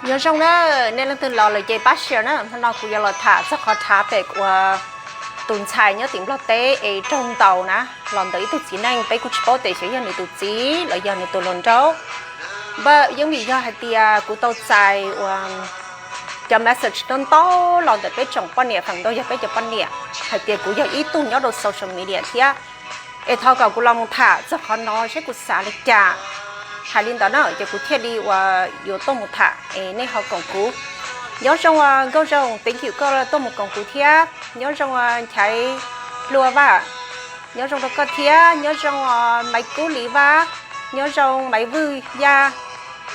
Nyob zoo na, nej leej twg los lawm ces pab share na, hmo no kuv yuav los tham txog qhov topic uas tus ntxhais nyob tim Nplog teb es raug ntaus na, los ntawm ib tug txiv neej, peb kuj tsis paub tias xyov yog nws tus txiv los yog nws tus hluas nraug. But yeej vim yog hais tias kuv tau txais uas cov message ntau ntau los ntawm peb tsoom poj niam, feem ntau yog peb cov poj niam, hais tias kuv yog ib tug nyob rau social media thiab, es thov kom kuv los mus tham txog qhov no seb kuv xav li cas. Hais li ntawd na ces kuv thiaj li uas yuav tuaj mus tham es nej ho koom kuv. Nyob zoo Nkauj Zoo, thank you koj tuaj mus koom kuv thiab. Nyob zoo Nchaiv Hlua Vaj, nyob zoo rau koj thiab. Nyob zoo Maiv Kub Lis Vaj, nyob zoo Maiv Vwj Yaj.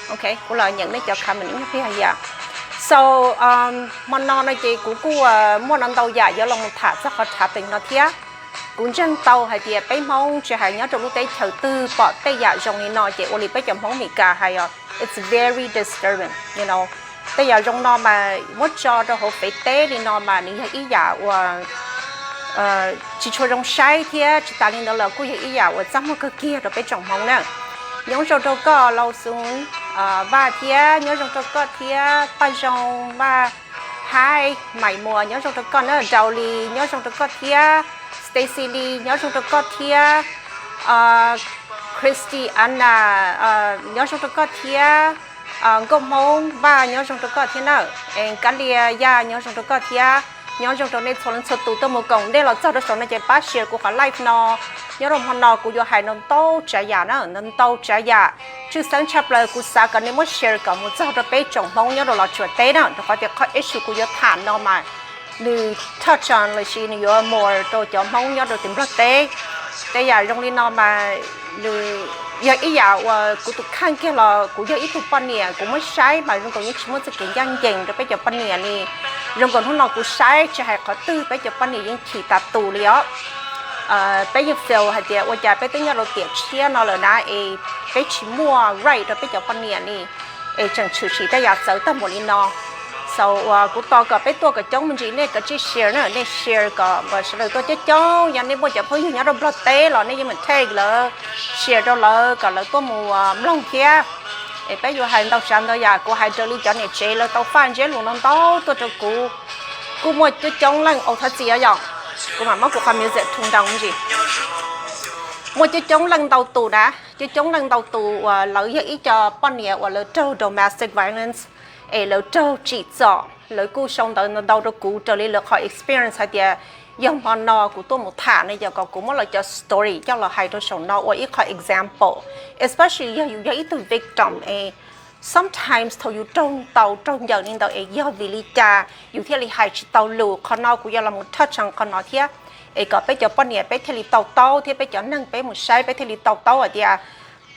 Ok, kuv los nyeem nej cov comment ib nyuag pliag yam. So hmo no no ces kuv kuj muaj no ntau yam yuav los mus tham txog qhov topic no thiab. Kuv ntseeg tau hais tias peb Hmoob tsis hais nyob rau lub teb chaws twg pom tej yam zoo li no ces ua li peb cov Hmoob Mes Kas hais os, it's very disturbing, you know. Tej yam zoo no mas muab tso rau hauv fev teb li no mas nws yog ib yam uas tsis tshua zoo saib thiab tsis tas li ntawd los kuj yog ib yam uas txaj muag kawg kiag rau peb tsoom Hmoob na. Nyob zoo rau koj Lau Xun Vaj thiab, nyob zoo rau koj thiab Paj Zoo Vaj, Haib Maim Muas, nyob zoo rau koj na. Daus Lis, nyob zoo rau koj thiab. Stacy Lis, nyob zoo rau koj thiab. Christy Anna, nyob zoo rau koj thiab. Nkauj Hmoob Vaj, nyob zoo rau koj thiab na. Kab Lia Yaj, nyob zoo rau koj thiab. Nyob zoo rau nej txhua leej txhua tus tuaj mus koom. Nej los txog rau saum no ces pab share kuv qhov live no. Nyob rau hmo no kuv yuav hais ntau ntau tsav yam na, ntau ntau tsav yam. Tshwj xeeb tshaj plaws kuv xav kom nej muab share kom mus txog rau peb tsoom Hmoob nyob rau Los Tsuas teb na, rau qhov tias qhov issue kuv yuav tham no mas nws touch on los sis nws yuav more rau cov Hmoob nyob rau tim Nplog teb. Tej yam zoo li no mas nws yog ib yam uas kuv tus kheej kiag los kuv yog ib tug poj niam kuv muab saib mas zoo nkaus yeej tsis muaj txoj kev ncaj ncees rau peb cov poj niam li. Zoo nkaus hnub no kuv saib tsis hais qhov twg peb cov poj niam yeej chim tas tus li os. Peb yeej feel hais tias ua cas peb twb nyob rau tiam tshiab no lawm na es peb tsis muaj right rau peb cov poj niam li, es tseem tshwm sim tej yam txawv tag npaum li no. So uas kuv tos kom peb tuaj kom coob me ntsis, nej kav tsij share na, nej share kom sawv daws tuaj coob coob. Yog nej muaj cov phooj ywg nyob rau Nplog teb los nej yeej mam tag lawv, share rau lawv kom lawv tuaj mus mloog thiab. Es peb yuav hais ntau tsav ntau yam, kuv hais raws li cov niam tsev lawv tau faj ntsiab lus no ntau tuaj rau kuv. Kuj muaj coob coob leej, au thov txim os yom, kuv mam muab kuv qhov music thu nroo ntsis. Muaj coob coob leej ntau tus na, coob coob leej ntau tus uas lawv yog ib co poj niam uas lawv raug domestic violence, es lawv raug tsim txom, lawv kuj sau ntawv ntau ntau rau kuv raws li lawv qhov experience hais tias yog hmo no kuv tuaj mus tham no yog kom kuv muab lawv cov story coj los hais rau saum no ua ib qho example, especially yog yus yog ib tug victim es sometimes thaum yus raug ntaus raug ncaws li ntawd es yog vim li cas yus thiaj li hais tsis tau lus. Qhov no kuv yuav los mus touch on qhov no thiab, es kom peb cov poj niam peb thiaj li to taub thiab peb cov neeg peb mus saib peb thiaj li to taub hais tias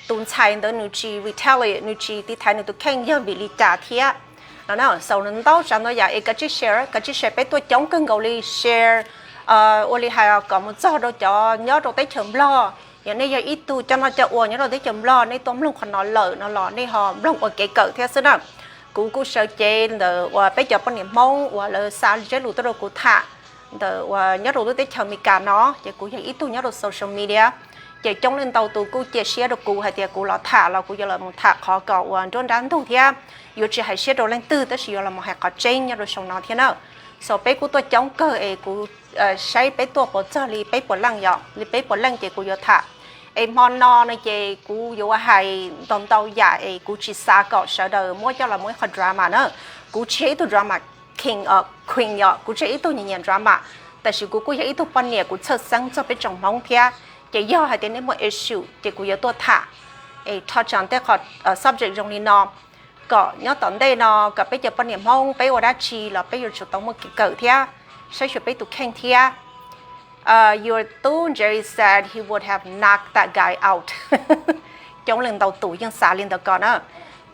tus ntxhais ntawd nws tsis retaliate, nws tsis tiv thaiv nws tus kheej yog vim li cas thiab no na. So ntau tsav ntau yam es kav tsij share, kav tsij share, peb tuaj coob kawg nkaus li, share ua li hais kom mus txog rau cov nyob rau teb chaws Nplog. Yog nej yog ib tug coj noj coj ua nyob rau teb chaws Nplog, nej tuaj mloog qhov no lawm no los nej ho mloog ua kev kawm thiab xwb na. Kuv kuj sawv cev ntawm uas peb cov poj niam Hmoob uas lawv xa zeb lus tuaj rau kuv tham ntawm uas nyob rau lub teb chaws Amelikas no, ces kuv yog ib tug nyob rau social media, ces coob leej ntau tus kuj cia siab rau kuv hais tias kuv los tham los kuv yuav los mus tham qhov kom uas nruab nrab ntug thiab yuav tsis hais siab rau leej twg tab sis yuav los mus hais qhov tseeb nyob rau saum no thiab na. So peb kuj tuaj coob kawg es kuv saib peb tuaj puas txog li peb puas leej yom, li peb puas leej ces kuv yuav tham. Es hmo no no ces kuv yuav hais ntau ntau yam es kuv tsis xav kom sawv daws muab coj los muaj ib qho drama na. Kuv tsis yog ib tug drama king, queen yom, kuv tsis yog ib tug nyiam nyiam drama, tab sis kuv kuj yog ib tug poj niam kuv txhawj xeeb txog peb tsoom Hmoob thiab. Ces yog hais tias nej muaj issue ces kuv yuav tuaj tham es touch on tej qho subject zoo li no, kom nyob tom ntej no kom peb cov poj niam Hmoob peb ua dab tsi los peb yuav tsum tau muaj kev kawm thiab saib xyuas peb tus kheej thiab. Your tub Jerry said he would have knocked that guy out. Coob leej ntau tus yeej xav li ntawd ko na.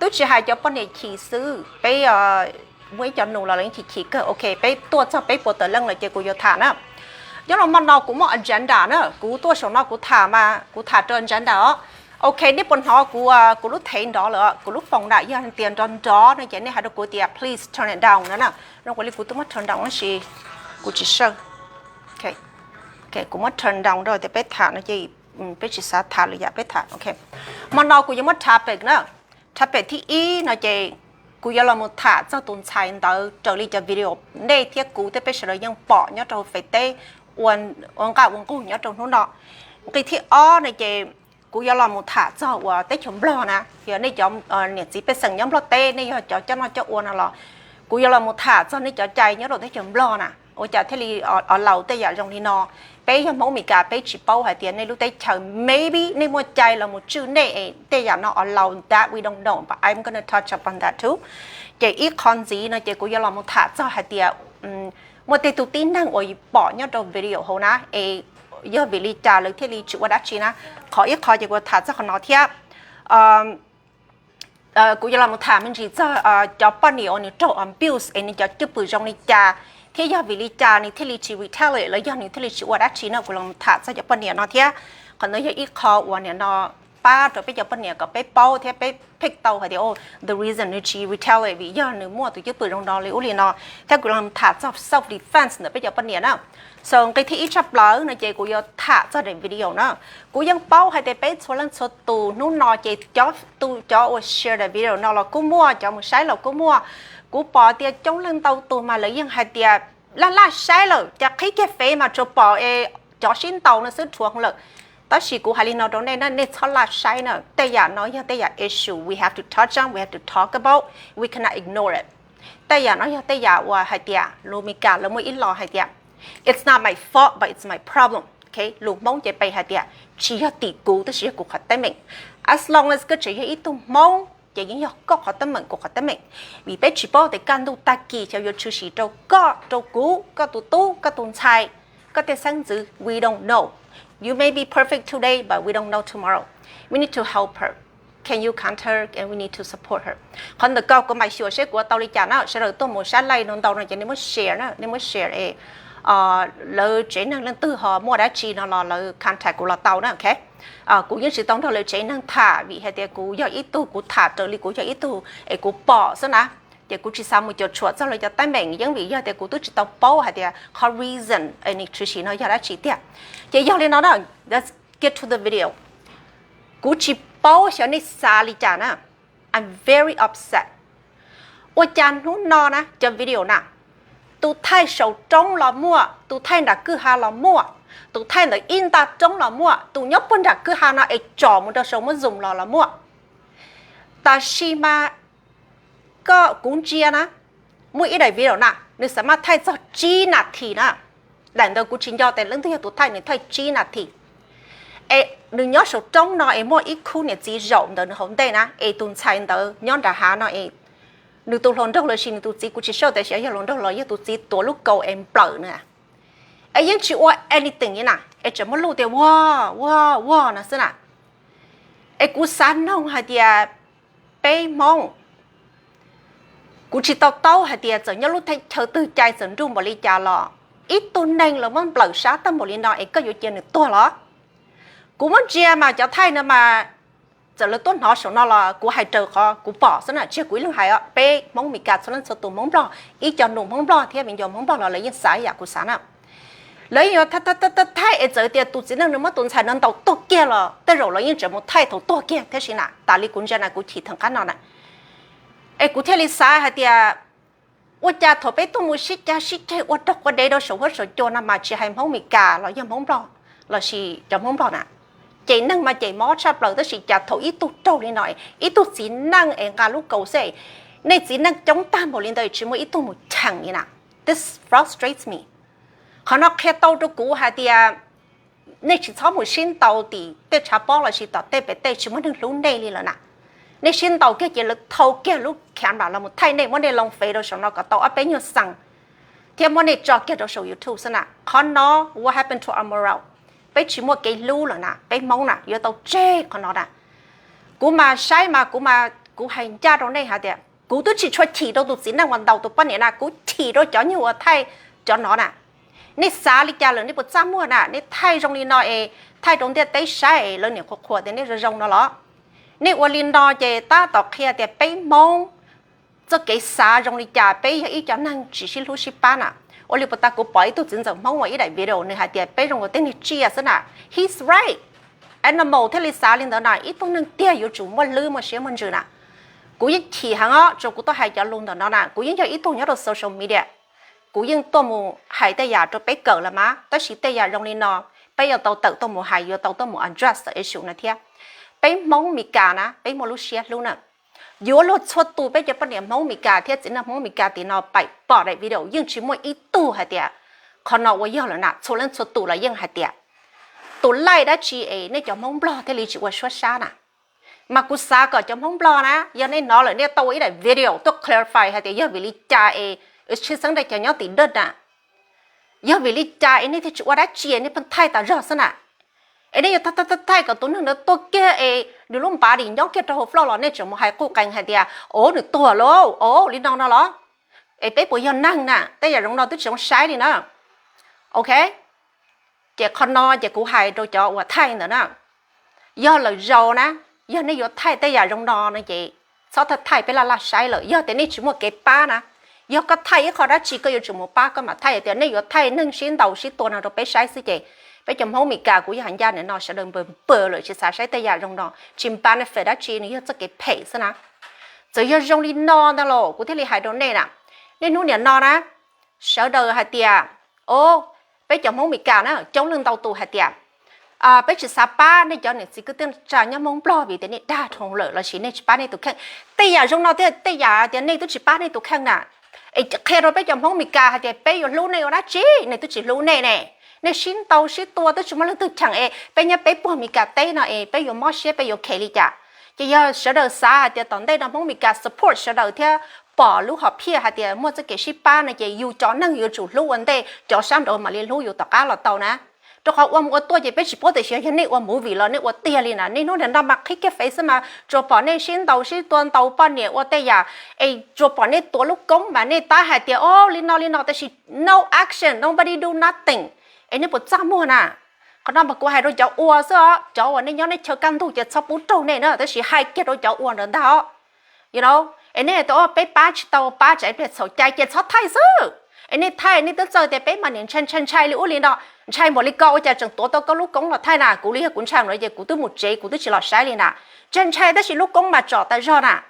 Twb tsis hais cov poj niam chim xwb, peb muaj ib co nus los lawv yeej chim chim kawg. Ok, peb tuaj txog peb puas tawm leej lawm ces kuv yuav tham na. Nyob los hmo no kuv muaj agenda na, kuv tuaj saum no kuv tham mas kuv tham rau agenda os. Ok, nej puas hnov kuv, kuv lub thev nrov lawm, kuv lub foos na yog tias nrov nrov no ces nej hais rau kuv tias please turn it down no na. Zoo li kuv twb muab turn down tab sis kuv tsis sawj. Ok, kuv muab turn down rau tias peb tham no ces peb tsis xav tham lwm yam peb tham. Ok, hmo no kuv yuav muab topic na. Topic thib ib no ces kuv yuav los mus tham txog tus ntxhais ntawd raws li cov video nej thiab kuv thiab peb sawv daws yeej pom nyob rau fej teb ua nqaj ua nqug nyob rau hnub no. Nqi thib ob no ces kuv yuav los mus tham txog uas teb chaws Nplog na, yog nej cov niam txiv pej xeem nyob Nplog teb nej yog cov coj noj coj ua no los kuv yuav los mus tham txog nej cov cai nyob rau teb chaws Nplog na, ua cas thiaj li o laus tej yam zoo li no. Peb yog Hmoob Meskas peb tsis paub hais tias nej lub teb chaws maybe nej muaj cai los mus tswj nej es tej yam no o laus, that we don't know, but I'm gonna touch upon that too. Ces ib qho ntxiv no ces kuv yuav los mus tham txog hais tias muaj tej tug tib neeg uas pom nyob rau video hauv na es yog vim li cas lawv thiaj li tsis ua dab tsi na. Qhov ib qho ces kuv tham txog qhov no thiab. Kuv yuav los mus tham me ntsis txog cov poj niam uas nws raug abuse es nws cov cwj pwm zoo li cas thiab yog vim li cas nws thiaj li tsis retaliate los yog nws thiaj li tsis ua dab tsi no. Kuv los tham txog cov poj niam no thiab. Qhov ntawd yog ib qho uas nim no pab rau peb cov poj niam kom peb paub thiab peb pick tau hais tias the reason nws tsis retaliate vim yog nws muaj tus cwj pwm zoo no li ub li no. Thiab kuv los tham txog self defense ntawm peb cov poj niam na. So nqi thib ib tshaj plaws no ces kuv yuav tham txog daim video na. Kuv yeej paub hais tias peb txhua leej txhua tus hnub no ces cov, cov uas share daim video no los kuj muaj, cov mus saib los kuj muaj. Kuv pom tias coob leej ntau tus mas lawv yeej hais tias laj laj saib lawm, cas qhib kiag fev mas tsuas pom es cov sib ntaus no xwb rhuav lawm. Tab sis kuv hais li no rau nej na, nej txhob laj saib na, tej yam no yog tej yam issue we have to touch on, we have to talk about, we cannot ignore it. Tej yam no yog tej yam uas hais tias lus Meskas lawv muaj ib lo hais tias it's not my fault but it's my problem. Lus Hmoob ces peb hais tias tsis yog tim kuv tab sis yog kuv qhov teeb meem. As long as koj tseem yog ib tug Hmoob ces yeej yog koj qhov teeb meem kuv qhov teeb meem, vim peb tsis paub tias kaj ntug tag kis xyov yuav tshwm sim rau koj, rau kuv, koj tus tub, koj tus ntxhais, koj tej xeeb ntxwv, we don't know. You may be perfect today but we don't know tomorrow. We need to help her. Can you contact her and we need to support her. Qhov ntawm ko kuv mam xyuas seb kuv ua tau li cas na. Sawv daws tuaj mus saib live no ntau no ces nej muab share na, nej muab share es lawv tsev neeg leej twg ho muaj dab tsi no los lawv contact kuv los tau na. Ok, kuv yeej tsis tau nrog lawv tsev neeg tham vim hais tias kuv yog ib tug, kuv tham raws li kuv yog ib tug es kuv pom xwb na. Ces kuv tsis xav mus cuam tshuam txog lawv cov teeb meem yeeb vim yog tias kuv twb tsis tau paub hais tias qhov reason es nws tshwm sim no yog dab tsi tiag. Ces yog li no na, let's get to the video. Kuv tsis paub xyov nej xav li cas na. I'm very upset. Ua cas hnub no na cov video na, tus thaij saum roob los muaj, tus thaij nram kwj ha los muaj, tus thaij ntawm ib nta roob los muaj, tus nyob puag nram kwj ha no es tsom mus rau saum muab zoom los los muaj. Tab sis mas koj, kuv ntsia na, muaj ib daim video na nws xav mas thaij txog tsib nas this na. Daim ntawd kuv tsis nco tias leej twg yog tus thaij, nws thaij tsib nas this. Es nws nyob saum roob no es muaj ib khub niam txiv zaum ntawm nws hauv ntej na, es tus ntxhais ntawd nyob nram hav no es nws tus hluas nraug los sis nws tus txiv, kuv tsis sure tias xyov yog hluas nraug los yog tus txiv tuav lub kaus es nplawm nws. Es yeej tsis ua anything li na, es tseem muaj lus tias ua, ua, ua no xwb na. Es kuv xav noog hais tias peb Hmoob, kuv tsis to taub hais tias txawm nyob lub teb chaws twg cai txawm nruj npaum li cas los ib tug neeg los muab nplawm sab tag npaum li no es koj yuav cia nws tuag los? Kuv muab ntsia mas cov thaij no mas txawm lawv tuaj hnov saum no los kuv hais raws qhov kuv pom xwb na, tsis yog kuv ib leeg hais os, peb Hmoob Meskas txhua leej txhua tus Hmoob Nplog, ib co nus Hmoob Nplog thiab viv ncaus Hmoob Nplog los lawv yeej xav ib yam kuv xav na. Lawv yeej yuav thaij thaij thaij thaij es txawm tias tus txiv neej nws muab tus ntxhais no ntaus tuag kiag los tej zaum lawv yeej tseem mus thaij thaum tuag kiag thiab si na, tas li kuv ntsia na kuv chim theem qab no na. Es kuv thiaj li xav hais tias ua cas thaum peb tuaj mus sib cav sib ceg ua rog quav dev rau saum huab saum cua no mas tsis hais Hmoob Meskas los yog Hmoob Nplog los sis cov Hmoob Nplog na, ces neeg mas ces mob tshaj plaws tab sis cas thaum ib tug raug li no, ib tug txiv neej es nqa lub kaus xwb, nej txiv neej coob tag npaum li ntawd tsis muaj ib tug mus cheem li na. This frustrates me. Qhov no qhia tau rau kuv hais tias nej tsis txhob mus sib ntaus tim tej tshav pob los sis tom tej pem tej, tsis muaj neeg hlub nej li lawm na. Nej sib ntaus kiag ces lawv thau kiag lub camera los mus thaij nej, muab nej loo fev rau saum no kom tau ob peb nyuag xees thiab muab nej tso kiag rau saum YouTube xwb na. Qhov no what happened to our morale? Peb tsis muaj kev hlub lawm na, peb Hmoob na yuav tau tseg qhov no na. Kuv mas saib mas kuv mas kuv hais ncaj rau nej hais tias Kuv twb tsis tshua chim rau tus txiv neej uas ntaus tus poj niam na, kuv chim rau cov nyuag uas thaij cov no na. Nej xav li cas lawm, nej puas txaj muag na? Nej thaij zoo li no es thaij rau ntiaj teb saib es lawv niam qhuas qhuas tias nej zoo zoo no los? Nej ua li no ces tab tom qhia tias peb Hmoob txoj kev xav zoo li cas, peb yog ib co neeg tsis sib hlub sib pab na. Ua li puas tas kuv pom ib tug txiv ntxawm Hmoob ua ib daim video nws hais tias peb zoo li tej niag tsiaj xwb na. He's right. Animal thiaj li xav li ntawd na, ib tug neeg tiag yuav tsum muaj hlwb muaj siab muaj ntsws na. Kuv yeej chim heev os, tsuas kuv tuaj hais cov lus ntawm no na, kuv yeej yog ib tug nyob rau social media, kuv yeej tuaj mus hais tej yam rau peb kawm los mas, tab sis tej yam zoo li no peb yuav tau tawm tuaj mus hais, yuav tau tuaj mus address issue no thiab. Peb Hmoob Mes Kas na peb muaj lub siab hlub na. Yuav luag txhua tus peb cov poj niam Hmoob Mes Kas thiab txiv neej Hmoob Mes Kas tim no paim pom daim video yeej tsis muaj ib tug hais tias qhov no ua yog lawm na, txhua leej txhua tus los yeej hais tias tus laij dab tsi es nej cov Hmoob Nplog thiaj li tsis ua suab sab na. Mas kuv xav kom cov Hmoob Nplog na yog nej hnov lawm nej tau ua ib daim video tuaj clarify hais tias yog vim li cas es tshwj xeeb rau cov nyob tim dej na, yog vim li cas es nej thiaj tsis ua dab tsi, nej pheej thaij tas zog xwb na. Es nej yuav thaij thaij kom tus neeg ntawd tuag kiag es nws lub npav dim nyob kiag rau hauv floor los nej tseem mus hais quj qees hais tias o nws tuag lauj, o li no no los? Es peb puas yog neeg na? Tej yam zoo no twb tsis zoo saib li na. Ok, ces qhov no ces kuv hais rau cov uas thaij ntawd na, yog lawm zaus na, yog nej yuav thaij tej yam zoo no no ces txhob thaij thaij peb laj laj saib lawm. Yog tias nej tsis muaj kev pab na, yog koj thaij ib qho dab tsi koj yuav tsum mus pab koj mam thaij. Tias nej yuav thaij neeg sib ntaus sib tua no rau peb saib xwb ces peb cov Hmoob Mes Kas kuv yeej hais ncaj nim no sawv daws npawg npawg lawm tsis xav saib tej yam zoo no, tsis benefit dab tsi, nws yog txoj kev phem xwb na. Txawm yog zoo li no ntag los kuv thiaj li hais rau nej na, niaj hnub nim no na, sawv daws hais tias o, peb cov Hmoob Mes Kas na coob leej ntau tus hais tias peb tsis xav pab nej cov niam txiv kwv tij neej tsa nyob Hmoob Nplog vim tias nej dag dhau lawm lossis nej tsis pab nej tus kheej. Tej yam zoo no thiab tej yam tias nej twb tsis pab nej tus kheej na, es qhia rau peb cov Hmoob Mes Kas hais tias peb yuav hlub nej ua dab tsi, nej twb tsis hlub nej ne. Nej sib ntaus sib tua twb tsis muaj leej twg cheem es peb nyob peb puag Mes Kas teb no es peb yuav mob siab peb yuav khe li cas? Ces yog sawv daws xav hais tias tom ntej no Hmoob Mes Kas support sawv daws thiab pom lub hom phiaj hais tias muaj txoj kev sib pab no ces yus cov neeg yuav tsum hlub ua ntej cov sab nraud mam li hlub yus tom qab los tau na. Rau qhov ua mus ua tuaj ces peb tsis paub tias xyov yog nej ua movie los nej ua tiag li na. Niaj hnub nim no mas qhib kiag fev xwb mas tsuas pom nej sib ntaus sib tua ntaus poj niam ua tej yam, es tsuas pom nej tuav lub koob mas nej tab hais tias o li no li no tab sis no action, nobody do nothing. Es nej puas txaj muag na? Qhov no mas kuv hais rau cov ua xwb os, cov uas nej nyob nej chaw kaj ntug ces txhob pub raug nej na, tab sis hais kiag rau cov ua ntawd ntag os. You know, es nej tias o peb pab tsis tau, pab tsam ib pliag txhaum cai ces txhob thaij xwb. Es nej thaij nej twb txawj tias peb mas niam ntshai ntshai ntshai li ub li no, ntshai npaum li ko ua cas tseem tuav tau koj lub koob los thaij na. Kuv li yog kuv ntshai no ces kuv twb mus tsev kuv twb tsis los saib li na. Ntshai ntshai tab sis lub koob mas tsom tas zog na.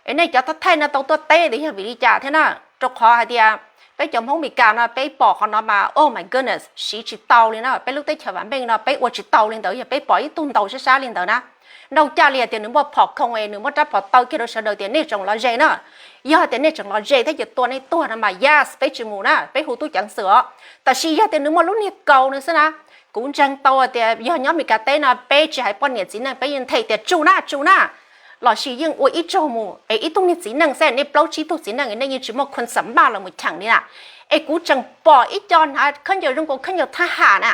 Es nej cov thaij thaij no tau tuaj teb ntawd yog vim li cas thiab na? Rau qhov hais tias peb cov Hmoob Mes Kas no peb pom qhov no mas oh my goodness, siv tsis tau li na. Peb lub teb chaws vam meej no peb ua tsis tau li ntawd, yog peb pom ib tug ntaus sab sab li ntawd na, nrau caj li hais tias nws muaj phom khoo es nws muab rab phom taw kiag rau sawv daws tias nej tseem los ze na. Yog tias nej tseem los ze thiab ces tua nej tuag no mas yes peb tsis mus na, peb hu tub ceev xwm os. Tab sis yog tias nws muaj lub niag kaus nws xwb na, kuv ntseeg tau tias yog nyob Mes Kas teb no peb tsis hais poj niam txiv neej peb yeej nthe tias tsu na tsu na, lossis yeej ua ib zaug mus es ib tug niag txiv neej xwb nej plaub tsib tug txiv neej nej yeej tsis muaj khuv xim maj los mus cheem li na. Es kuv tseem pom ib co hnav khaub ncaws zoo nkaus khaub ncaws thab ham na,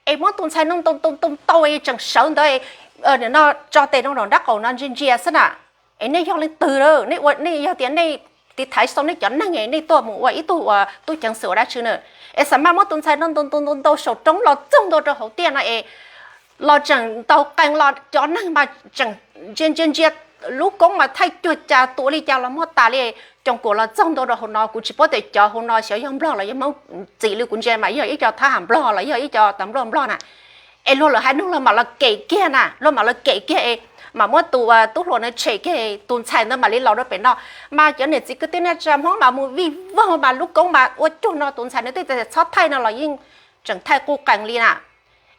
es muab tus ntxhais no ntaus ntaus ntaus ntaus tseem sawv ntawd, no tso tes rau nraum nraub qaum no ntsia ntsia xwb na. Es nej yog leej twg? Nej ua, nej yog tias nej tiv thaiv xau nej cov neeg nej tuaj mus ua ib tug uas tub ceev xwm ua dab tsi na? Es xam maj muab tus ntxhais no ntaus ntaus ntaus ntaus saum roob los txog ntua rau hauv tiaj no es los tseem ntaus qees los cov neeg mas tseem ntsia ntsia ntsia, lub koob mas thaij cuag cas tua li cas los muaj tas li. Coom kuam los txog ntua rau hauv no kuv tsis paub tias cov hauv no xyov yog Nplog los yog Hmoob, txim li kuv ntsia mas yog ib co thab ham Nplog los yog ib co tas nplog Nplog na. Es luag lawm hais nug luag mam los kem kiag na, luag mam los kem kiag es mam muab tus tub hluas no tshem kiag, tus ntxhais ntawd mam li los rau pem no. Mas cov niam txiv kwv tij neej tsa Hmoob mas mus vij voog mas lub koob mas ua cuag no, tus ntxhais no twb tias txhob thaij no los yeej tseem thaij quj qees li na.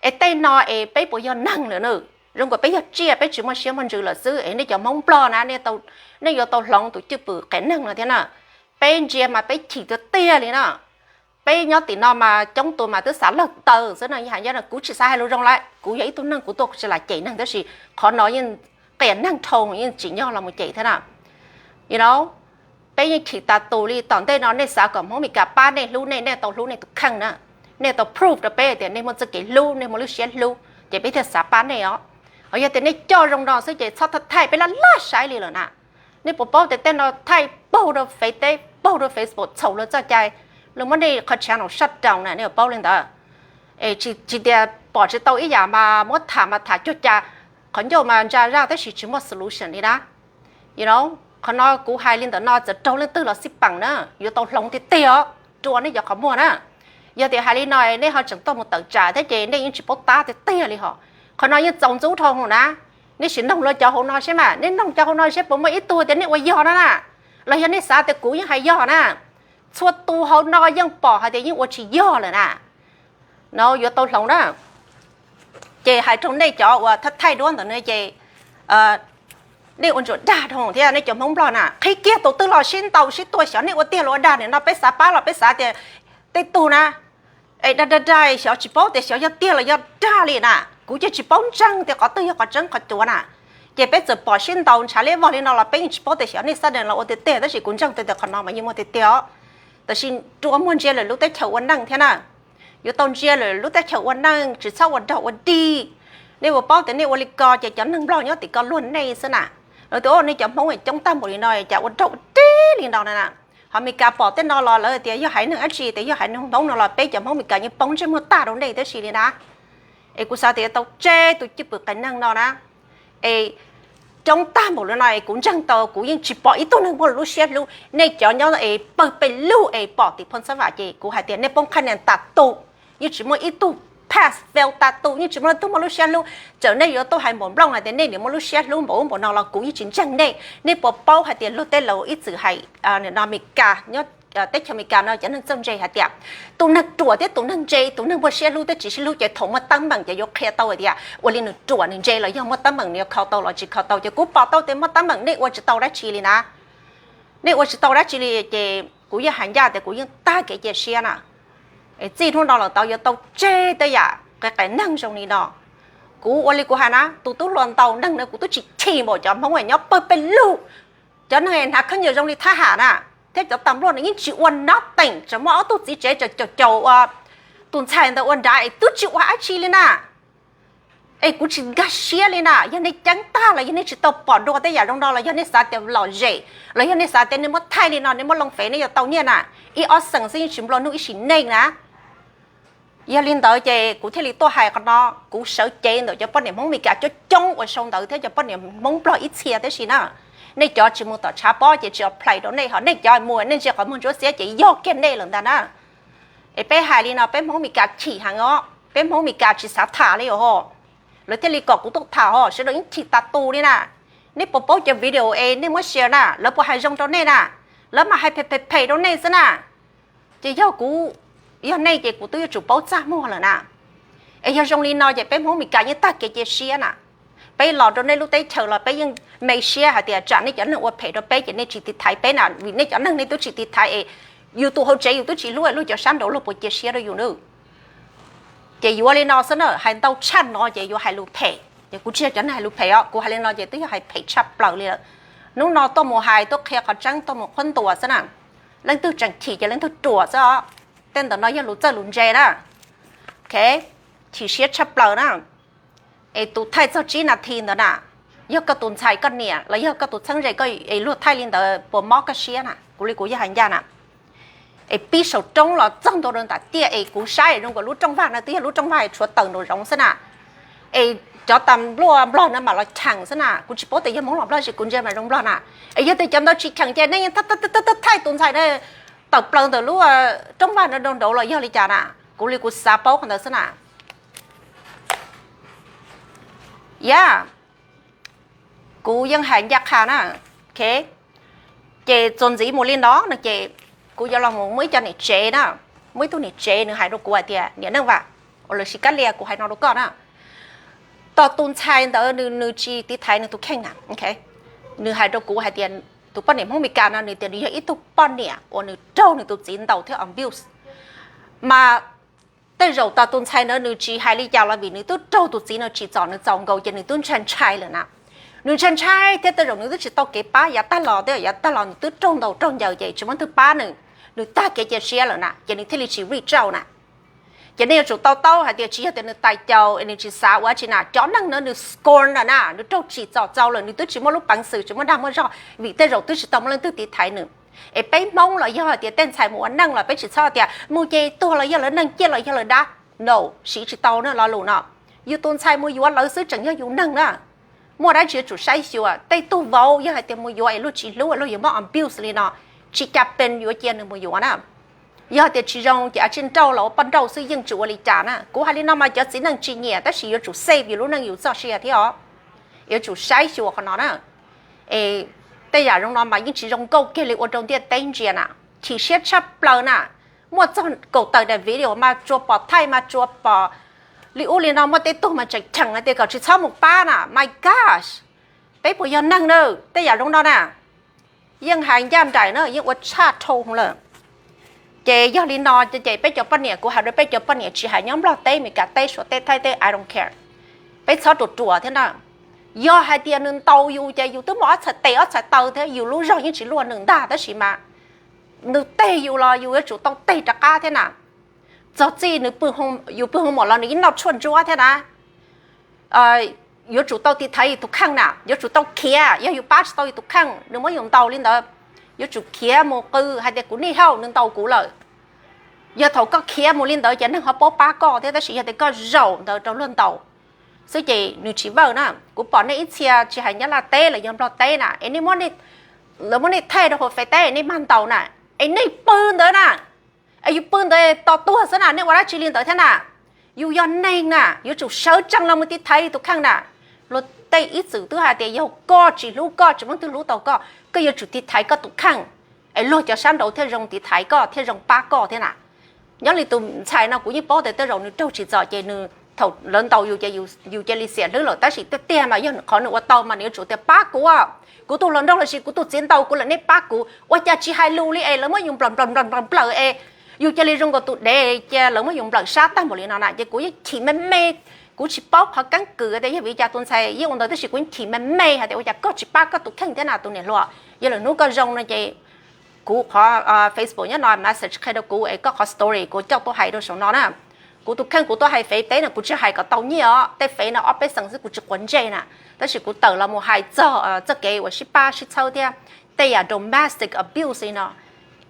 Es tej no es peb puas yog neeg lawm na? Zoo nkaus peb yog tsiaj, peb tsis muaj siab muaj ntsws lawm xwb. Es nej cov Hmoob Nplog na, nej yuav tau hloov tus cwj pwm qias neeg no thiab na. Peb ntsia mas peb chim tiag tiag li na. Peb nyob tim no mas coob tus mas twb xav lawg taw xwb no. Yog hais ncaj no kuv tsis xav hais lus zoo lawm, kuv yog ib tug neeg kuv tuaj kuv tsis lam cem neeg tab sis qhov no yeej qias neeg dhau, yeej tsim nyog los mus cem thiab na. You know, peb yeej chim tas tus li. Tom ntej no nej xav kom Hmoob Mes Kas pab nej, hlub nej, nej tau hlub nej tus kheej na. Nej tau prove rau peb tias nej muaj txoj kev hlub, nej muaj lub siab hlub ces peb thiaj xav pab nej os. Ho yog tias nej coj zoo no xwb ces txhob thaij, peb laj laj saib li lawm na. Nej puas paub tias tej no thaij paug rau Face teb, paug rau Facebook txhaum luag txoj cai, luag muab nej qhov channel shut down na, nej yuav paub li ntawd. Es tsis tias pom tsis tau ib yam mas muab tham mas tham cuag cas, qhov ncauj mas ntsa zaj tab sis tsis muaj solution li na. Qhov no kuv hais li ntawm no txawm raug leej twg los xij peem na, yuav tau hloov tiag tiag os, rua nej cov qhov muag na. Yog tias hais li no nej ho tseem tuaj mus tawm tsam thiab ces nej yeej tsis paub tab tiag tiag li hos. Qhov no yeej txaus ntxub dhau hauv na. Nej sim noog luag cov hauv no seb mas, nej noog cov hauv no seb puas muaj ib tug tias nej ua yog no na, los yog nej xav tias kuv yeej hais yog na. Txhua tus hauv no yeej pom hais tias yeej ua tsis yog lawm na. No yuav tau hloov na. Ces hais rau nej cov uas thaij thaij duab ntawm no ces nej ua ntsuas dag dhau thiab nej cov Hmoob Nplog na, qhib kiag tus twg los sib ntaus sib tua xyov nej ua tiag los ua dag. Nim no peb xav pab los peb xav tias tej tug na, es dag dag dag xyov tsis paub tias xyov yog tiag los yog dag li na. Kuv ces tsis paub ntseeg tias qhov twg yog qhov tseeb qhov cuav na. Ces peb txawm pom sib ntaus ntshav liab vog li no los peb yeej tsis paub tias xyov nej xab dees los ua tiag tiag, tab sis kuv ntseeg tias qhov no mas yeej muaj tiag tiag os. Tab sis rua muag ntsia lwm lub teb chaws ua neej thiab na. Yuav tau ntsia lwm lub teb chaws ua neej, tsis txhob ua dog ua dig. Nej puas paub tias nej ua li ko ces cov neeg Nplog nyob tim ko luag nej xwb na. Lawv tias nej cov Hmoob coob tag npaum li no cas ua dog ua dig li no na. Ho Meskas pom tej no los lawv tias yog haiv neeg dab tsi, tias yog haiv neeg Hmoob no los peb cov Hmoob Meskas yeej poob ntsej muag tag rau nej tib si li na. Es kuv xav tias tau tseb tus cwj pwm qias neeg no na. Es coob tag npaum li no es kuv ntseeg tau kuv yeej tsis pom ib tug neeg muaj lub siab hlub. Nej cov nyob es pawg pes lug es pom tim phoo xab vam ces kuv hais tias nej poob qhab nias tas tus. Yeej tsis muaj ib tug pass fail tas tus, yeej tsis muaj ib tug muaj lub siab hlub. Txawm nej yuav tuaj hais npaum nplooj hais tias nej niam muaj lub siab hlub npaum ub npaum no los kuv yeej tsis ntseeg nej. Nej puas paub hais tias luag tej laus ib txwm hais no Meskas nyob teb chaws Amelikas no cov neeg txawj ntse hais tias tus neeg ruam thiab tus neeg ntse, tus neeg muaj siab hlub thiab tsis siab hlub ces thaum muaj teeb meem ces yuav qhia tau hais tias ua li nws ruam nws ntse los yog muaj teeb meem nws yuav kho tau los tsis kho tau. Ces kuv pom tau tias muaj teeb meem nej ua tsis tau dab tsi li na. Nej ua tsis tau dab tsi li ces kuv yeej hais ncaj tias kuv yeej tag kev cia siab na. Txij hnub no los tau yuav tau tseg tej yam qias qias neeg zoo li no. Kuv ua li kuv hais na, tus tub hluas ntaus neeg na kuv twb tsis chim npaum cov Hmoob nyob pawg pes lug. Cov neeg hnav khaub ncaws zoo li thab ham na, thiab cov tas npluaj no yeej tsis ua nothing, tseem muaj ob tug txiv tsev tseem caum caum ua tus ntxhais ntawd ua nrad es twb tsis ua dab tsi li na. Es kuv tsis nkag siab li na, yog nej ceeb tag los yog nej tsis tau pom dua tej yam zoo no los yog nej xav tias lom zem los yog nej xav tias nej muab thaij li no nej muab loo fev nej yuav tau nyiaj na. Ib ob xees xwb yeej tsis nplua nuj ib sim neej na. Yog li ntawd ces kuv thiaj li tuaj hais qhov no, kuv sawv cev ntawm cov poj niam Hmoob Meskas coob coob uas sau ntawv thiab cov poj niam Hmoob Nplog ib txhia tib si na. Nej cov tsis mus tom tshav pob ces tsis apply rau nej, ho nej cov mus nej ntsia qhov muag ntsuab xiab ces yog kiag nej lawm ntag na. Es peb hais li no peb Hmoob Meskas chim heev os, peb Hmoob Meskas tsis xav tham li os. Lawv thiaj li kom kuv tuaj tham os, sawv daws yeej chim tas tus li na. Nej puas paub cov video es nej muab share na, lawv puas hais zoo rau nej na? Lawv mas hais phem phem phem rau nej xwb na. Ces yog kuv, yog nej ces kuv twb yuav tsum paub txaj muag lawm na. Es yog zoo li no ces peb Hmoob Meskas yeej tag kev cia siab na. Peb los rau nej lub teb chaws los peb yeej me siab hais tias tsam nej cov neeg ua phem rau peb ces nej tsis tiv thaiv peb na, vim nej cov neeg nej twb tsis tiv thaiv es yus tus hauv tsev yus twb tsis hlub, luag cov sab nraud luag puas cia siab rau yus na? Ces yuav li no xwb na, hais ntau tshaj no ces yuav hais lus phem. Ces kuv tsis yog cov neeg hais lus phem os, kuv hais li no ces twb yog hais phem tshaj plaws li lawm. Hnub no tuaj mus hais tuaj qhia qhov tseeb tuaj mus qhuab ntuas xwb na. Leej twg tseem chim ces leej twg ruam xwb os. Tej ntawm no yog lus txawj lus ntse na. Ok, chim siab tshaj plaws na. Es tus thaij txog tsib nas this ntawd na, yog koj tus ntxhais koj niam los yog koj tus txheeb ze koj es luag thaij li ntawd puas mob koj siab na? Kuv li kuv yog hais ncaj na. Es pib saum roob los txog ntua rau ntam tiaj es kuv saib zoo nkaus lub rooj vag no twb yog lub rooj vag tshuav tawm nraum zoov xwb na. Es cov tas npluaj Nplog no mam los cheem xwb na, kuv tsis paub tias yog Hmoob los Nplog sis kuv ntsia mas zoo Nplog na. Es yog tias cov ntawd tsis cheem ces nej yeej thaij tus ntxhais na tawm plaws ntawm lub rooj vag no rau nraud los yog li cas na? Kuv li kuv xav paub qhov ntawd xwb na. Yog, kuv yeej hais ncaj qha na. Ok, ces txuas ntxiv mus li no no ces kuv yuav los mus muaj ib co niam tsev na, muaj ib tug niam tsev nws hais rau kuv hais tias niam Neej Vam, uas lawv sib kab lia kuv hais no rau koj na, tos tus ntxhais ntawd nws nws tsis tiv thaiv nws tus kheej na. Nws hais rau kuv hais tias tus poj niam Hmoob Meskas no nws tias nws yog ib tug poj niam uas nws raug nws tus txiv ntaus thiab abuse. Mas tej zaum tos tus ntxhais ntawd nws tsis hais li cas los vim nws twb raug tus txiv no tsim txom nws txaus nkaus ces nws twb ntshai ntshai lawm na. Nws ntshai ntshai thiab tej zaum nws twb tsis tau kev pab yav tag los, tej yav tag los nws twb raug ntaus raug ncaws ces tsis muaj leej twg pab nws, nws tag kev cia siab lawm na ces nws thiaj li tsis reach out na. Ces nej yuav tsum to taub hais tias tsis yog tias nws tais caus es nws tsis xav ua dab tsi na, cov neeg ntawd nws scorn lawm na, nws raug tsim txom txaus lawm, nws twb tsis muaj lub peev xwm tsis muaj dag muaj zog vim tej zaum twb tsis tau muaj leej twg tiv thaiv nws. Es peb Hmoob los yog hais tias tej ntxhais mus ua neej los peb tsis txhob tias mus ces tuag los yog lawv neeg, ciaj los yog lawv dab. No, siv tsis tau na lo lus no. Yus tus ntxhais mus yuav lawv xwb tseem yog yus neeg na. Muaj dab tsi yuav tsum saib xyuas, tej tug vauv yog hais tias mus yuav es luag tsis hlub, luag yuav muab abuse li no, tsis cas pes yuav cia nws mus yuav na. Yog hais tias tsis zoo ces a tsij nrauj los ua poj nrauj xwb yeej tsis ua li cas na. Kuv hais li no mas cov txiv neej tsis nyiam tab sis yuav tsum save yus lub neej yus txoj sia thiab os. Yuav tsum saib xyuas qhov no na. Es tej yam zoo no mas yeej tsis zoo nkauj kiag li ua rau ntiaj teb ntsia na. Chim siab tshaj plaws na. Muaj txog kaum tawm daim video mas tsuas pom thaij mas tsuas pom li ub li no, muaj tej tug mas tseem cheem hais tias kom tsis txhob mus pab na. My gosh, peb puas yog neeg na, tej yam zoo no na. Yeej hais ncaj nraim na, yeej ua tshaj dhau lawm. Ces yog li no ces peb cov poj niam, kuv hais rau peb cov poj niam tsis hais nyob Nplog teb, Meskas teb, Suav teb, Thaib teb, I don't care, peb txhob ruam ruam thiab na. Yog hais tias nws ntaus yus ces yus twb muaj ob txhais tes ob txhais taw thiab, yus lub zog yeej tsis luaj nws ntag, tab sis mas nws teg yus los yus yuav tsum tau teg rov qab thiab na. Txog txij nws, yus pw hoo mom los nws yeej noj tshuaj ntsuab thiab na. Yuav tsum tau tiv thaiv yus tus kheej na, yuav tsum tau khiav. Yog yus pab tsis tau yus tus kheej, nws muab yus ntaus li ntawd, yuav tsum khiav mus qw hais tias kuv nij hauj, nws ntaus kuv lawm. Yog thaum koj khiav mus li ntawd ces neeg ho paub pab koj thiab, tab sis yog tias koj zaum ntawd rau luag ntaus xwb ces nws tsis vawj na. Kuv pom nej ib txhia tsis hais Nyab Laj teb los yog Nplog teb na, es nej muab, lawv muab nej thaij rau hauv Fev teb nej mag ntaus na, es nej pw ntawd na, es yus pw ntawd tos tuag xwb na, nej ua dab tsi li ntawd thiab na? Yus yog neeg na, yuav tsum sawv tsees los mus tiv thaiv yus tus kheej na. Luag tej ib txwm twb hais tias yog koj tsis hlub koj, tsis muaj leej twg hlub tau koj, koj yuav tsum tiv thaiv koj tus kheej, es luag cov sab nraud thiaj zoo tiv thaiv koj thiaj zoo pab koj thiab na. Nyob li tus ntxhais no kuv yeej paub tias tej zaum nws raug tsim txom ces nws, thaum lawv ntaus yus ces yus cia li xiam hlwb lawm, tab sis tiag tiag mas yog qhov nws ua tau mas nws yuav tsum tias pab kuv, kuv tus hluas nraug los sis kuv tus txiv ntaus kuv lawm, nej pab kuv. Ua cas tsis hais lus li es lawv muab yus nplawm nplawm nplawm nplawm es yus cia li zoo nkaus tus dev, cia lawv muab yus nplawm sab tag npaum li no na. Ces kuv yeej chim me me, kuv tsis paub qhov keeb kwm tias yog vim li cas tus ntxhais yeej ua ntawd, tab sis kuv yeej chim me me hais tias ua cas koj tsis pab koj tus kheej thiab na tus niam hluas. Yog lwm hnub koj zoo no ces kuv qhov Facebook nyob no message qhia rau kuv es koj qhov story kuv coj tuaj hais rau saum no na. Kuv tus kheej kuv tuaj hais Fev teb no kuv tsis hais kom tau nyiaj os, tej Fev no ob peb xees xwb kuv tsis quav ntsej na. Tab sis kuv tawm los mus hais txog txoj kev uas sib pab sib txhawb thiab tej yam domestic abuse li no,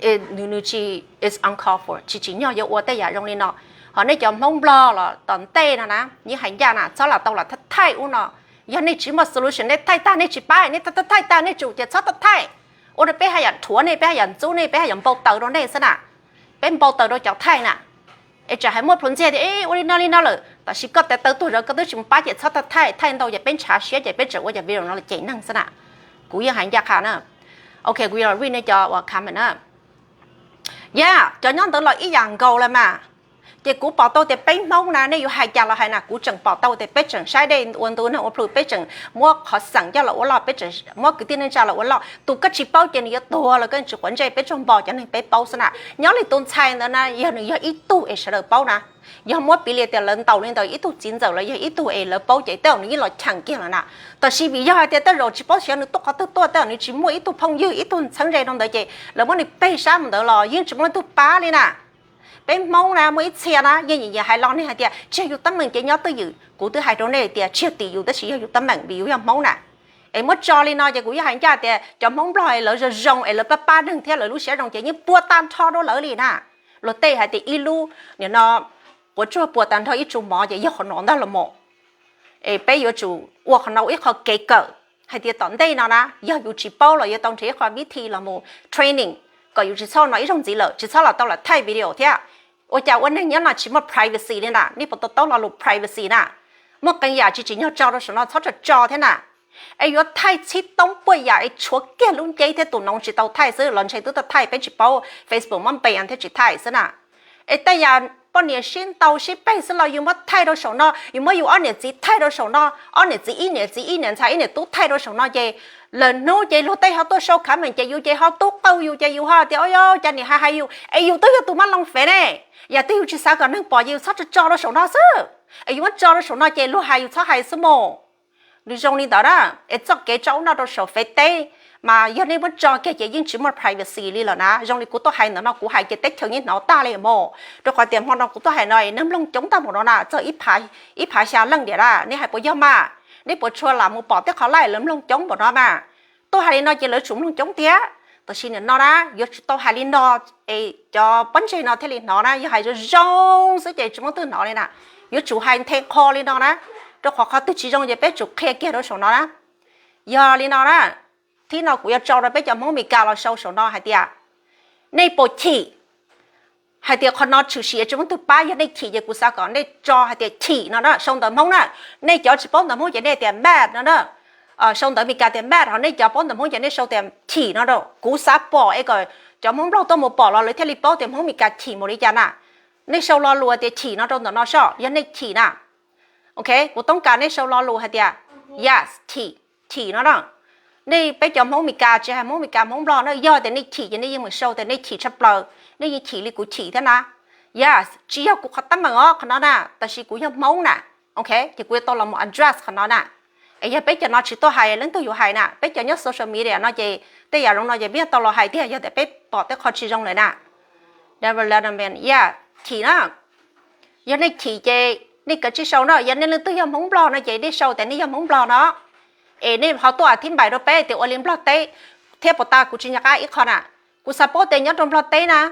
nws tsis, is uncalled for, tsis tsim nyog yuav ua tej yam zoo li no. Ho nej cov Hmoob Nplog los tom ntej no na, yeej hais ncaj na, txhob lam tau lam thaij ub no. Yog nej tsis muaj solution nej thaij tag nej tsis pab, nej thaij tag nej tsum ces txhob thaij, ua rau peb haj yam rhuav nej, peb haj yam ntxub nej, peb haj yam npau taws rau nej xwb na. Peb npau taws rau cov thaij na. Es tsam hais muaj plhuav ntxiag tias ua li no li no lawm, tab sis koj tes taw tuag zov koj twb tsis mus pab ces txhob thaij, thaij ntau ces peb ntshav siab ces peb tseem ua cov video no los cem neeg xwb na. Kuv yeej hais ncaj qha na. Ok, kuv yuav los read nej cov uas comment na. Yog cov nyob ntawd los ib yam nkaus lawm mas. Ces kuv pom tau tias peb Hmoob na nej yuav hais cas los hais na, kuv tseem pom tau tias peb tseem saib dej ua ntu neeg ua plhu, peb tseem muab qhov xeem coj los ua loj, peb tseem muab kwv tij neej tsa los ua loj. Tus koj tsis paub ces nws yuav tuag los koj tsis quav ntsej, peb tsuas npo cov neeg peb paub xwb na. Nyob li tus ntxhais ntawd na yog nws yog ib tug es sawv daws paub na. Yog muab piv li tias lawv ntaus li ntawd ib tug txiv ntxawm los yog ib tug es lawv paub ces tej zaum nws yeej los cheem kiag lawm na. Tab sis vim yog hais tias tej zaum tsis paub xyov nws tuaj qhov twg tuaj, tej zaum nws tsis muaj ib tug phooj ywg ib tug txheeb ze rau ntawd ces lawv muab nws peg sab mus ntawd los yeej tsis muaj leej twg pab li na. Peb Hmoob na muaj ib txhia na yeej nyiam hais los nej hais tias tsis yog yus teeb meem ces nyob twj ywm. Kuv twb hais rau nej tias tsis yog tim yus tab sis yog yus teeb meem vim yus yog Hmoob na. Es muab tso li no ces kuv yeej hais ncaj tias cov Hmoob Nplog es lawv zoo zoo es lawv pab pab neeg thiab lawv lub siab zoo ces yeej puas tag nrho rau lawv li na. Luag tej hais tias ib lub nim no quav tsuag puas tag nrho ib tsu mov ces yog qhov no ntag los mas. Es peb yuav tsum ua qhov no ua ib qho kev kawm hais tias tom ntej no na yog yus tsis paub los yuav tau nrhiav ib qho vib thi los mus training kom yus tsis txhob no ib zaug ntxiv lawm, tsis txhob los tau lam thaij video thiab. Ua cas ua neeg nyob no tsis muaj privacy li na, nej puas to taub lo lus privacy na? Muaj qee yam tsis tsim nyog tso rau saum no txhob tso tso thiab na. Es yuav thaij txhib toob puaj yam es tshuav kiag lub nceb thiab tus noov tsis tau thaij xwb, los ntshe twb tau thaij peb tsis paub, Facebook muab ban thiab tsis thaij xwb na. Es tej yam poj niam sib ntaus sib peg xwb los yus muab thaij rau saum no, yus muab yus ob niam txiv thaij rau saum no, ob niam txiv ib niam txiv ib niam ntxhais ib niam tub thaij rau saum no ces lwm hnub ces luag tej ho tuaj sau comment ces yus ces ho tub qaug yus ces yus ho tias o cas niam hais hais yus es yus twb yog tus muab loo Fev ne. Yam twg yus tsis xav kom neeg pom ces yus txhob tso tso rau saum no xwb. Es yus muab tso rau saum no ces luag hais yus txhob hais xwb mus. Nws zoo li ntawd na, es txoj kev tso ub no rau saum Fev teb mas yog nej muab tso kiag ces yeej tsis muaj privacy li lawm na. Zoo li kuv tuaj hais ntawm no kuv hais ces teb chaws yeej hnov tag li mus, rau qhov tias hmo no kuv tuaj hais no neeg mloog coob tag npaum no na, txog ib phav xya leej tiam na, nej hais puas yog mas? Nej puas tshua lam mus pom tej qhov live lawv mloog coob npaum no mas? Tuaj hais li no ces lawv tsum mloog coob tiag. Tam sim nim no na yuav tsum tau hais li no es cov pob ntseg no thiaj li hnov na, yog hais zoo zoo xwb ces tsis muaj leej twg hnov li na. Yuav tsum hais nthe qho li no na, rau qhov qhov twg tsis zoo ces peb tsum qhia kiag rau saum no na. Yog li no na, thib no kuv yuav tso rau peb cov Hmoob Amelikas los sau saum no hais tias nej puas chim hais tias qhov no tshwm sim tsis muaj leej twg pab, yog nej chim ces kuv xav kom nej tso hais tias chim no na, sau ntawv Hmoob na. Nej cov tsis paub ntawv Hmoob ces nej tias mad no na, sau ntawv Amelikas tias mad, ho nej cov paub ntawv Hmoob ces nej sau tias chim no rau. Kuv xav pom es kom cov Hmoob Nplog tuaj mus pom los lawv thiaj li paub tias Hmoob Amelikas chim mus li cas na. Nej sau lo lus tias chim no rau ntawm no soj, yog nej chim na. Ok, kuv toob kas nej sau lo lus hais tias yes, chim, chim no na. Nej peb cov Hmoob Amelikas, tsis hais Hmoob Amelikas Hmoob Nplog na, yog tias nej chim ces nej yeej mus sau tias nej chim tshaj plaws, nej yeej chim li kuv chim thiab na. Yes, tsis yog kuv qhov teeb meem os qhov no na, tab sis kuv yog Hmoob na. Ok, ces kuv yuav tau los mus address qhov no na. Es yog peb cov no tsis tuaj hais leej twg yuav hais na, peb cov nyob social media no ces tej yam zoo no ces peb yuav tau los hais tiag yog tias peb pom tej qho tsis zoo lawm na. Development, yeah, chim na. Yog nej chim ces nej kav tsij sau na, yog nej leej twg yog Hmoob Nplog no ces nej sau tias nej yog Hmoob Nplog no. Es nej ho tuaj a thib npais rau peb tias ua li Nplog teb, thiab puas tas kuv tsis nco qab ib qho na. Kuv xav paub tias nyob rau Nplog teb na,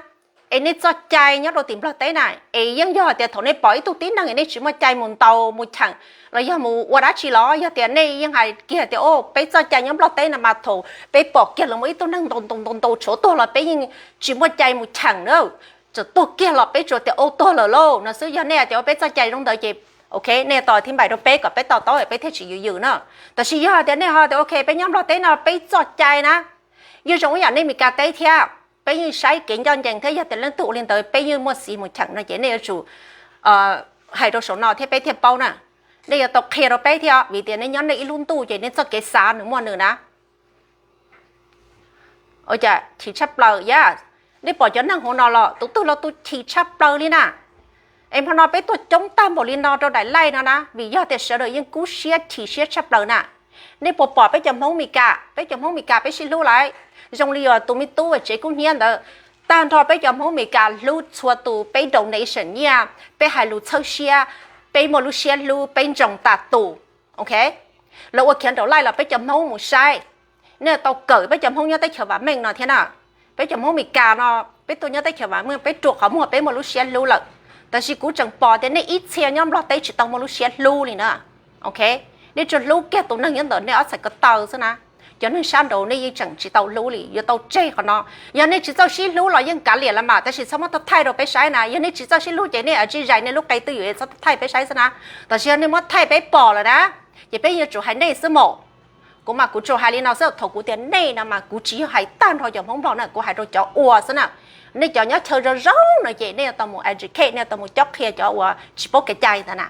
es nej txoj cai nyob rau tim Nplog teb na, es yeej yog tias thaum nej pom ib tug tib neeg es nej tsis muaj cai mus ntaus mus cheem los yog mus ua dab tsi los yog tias nej yeej hais kiag tias o peb txoj cai nyob Nplog teb no mas thaum peb pom kiag lawv muaj ib tug neeg ntaus ntaus ntaus ntaus tshuav tuag los peb yeej tsis muaj cai mus cheem na. Txawm tuag kiag los peb tsuas tias o tuag lawm lauj no xwb. Yog nej tias ua peb txoj cai zoo ntawd ces ok, nej tau thib npais rau peb kom peb to taub peb thiaj tsis yws yws na. Tab sis yog tias nej ho tias ok peb nyob Nplog teb no peb txoj cai na yeej zoo ib yam nej Meskas teb thiab, peb yeej saib kev ncaj ncees thiab yog tias leej twg ua li ntawd peb yeej muaj xiv mus cheem no ces nej yuav tsum hais rau saum no thiab peb thiaj paub na. Nej yuav tau qhia rau peb thiab vim tias nej nyob nej ib lub ntuj ces nej txoj kev xav nws muaj nws na. Chim tshaj plaws, yog nej pom cov neeg hauv no los tus twg los tus chim tshaj plaws li na. Es hmo no peb tuaj coob tag npaum li no rau daim live no na vim yog tias sawv daws yeej kub siab chim siab tshaj plaws na. Nej puas pom peb cov Hmoob Meskas, peb cov Hmoob Meskas peb sib hlub lawm, zoo li yog tus me tub tsev kub hnyiab ntawd, tag nrho peb cov Hmoob Meskas hlub txhua tus, peb donation nyiaj, peb hais lus txhawb siab, peb muaj lub siab hlub, peb ntsoos tas tus. Ok, lawv ua khiav nraum live los peb cov Hmoob mus saib, nej tau kawm peb cov Hmoob nyob teb chaws vam meej no thiab na. Peb cov Hmoob Meskas no peb tuaj nyob teb chaws vam meej peb ruam qhov muag peb muaj lub siab hlub lawm, tab sis kuv tseem pom tias nej ib txhia nyob Nplog teb tsis tau muaj lub siab hlub li na. Ok, nej tsuas hlub kiag tus neeg nyob ntawm nej ob txhais ko taw xwb na. Cov neeg sab nraud nej yeej tseem tsis tau hlub li, yuav tau tseg qhov no. Yog nej tsis txawj sib hlub los yeej kav liam los mas, tab sis txhob muab tau thaij rau peb saib na. Yog nej tsis txawj sib hlub ces nej a tsij zais nej lub qe twj ywm txhob thaij peb saib xwb na. Tab sis yog nej muab thaij peb pom lawm na, ces peb yuav tsum hais nej xwb mas. Kuv mas kuv tsuas hais li no xwb, thaum kuv tias nej no mas kuv tsis yog hais tag nrho cov Hmoob Nplog na, kuv hais rau cov ua xwb na. Nej cov nyob chaw zoo zoo no ces nej yuav tau mus educate, nej yuav tau mus cob qhia cov uas tsis paub kev cai ntawd na.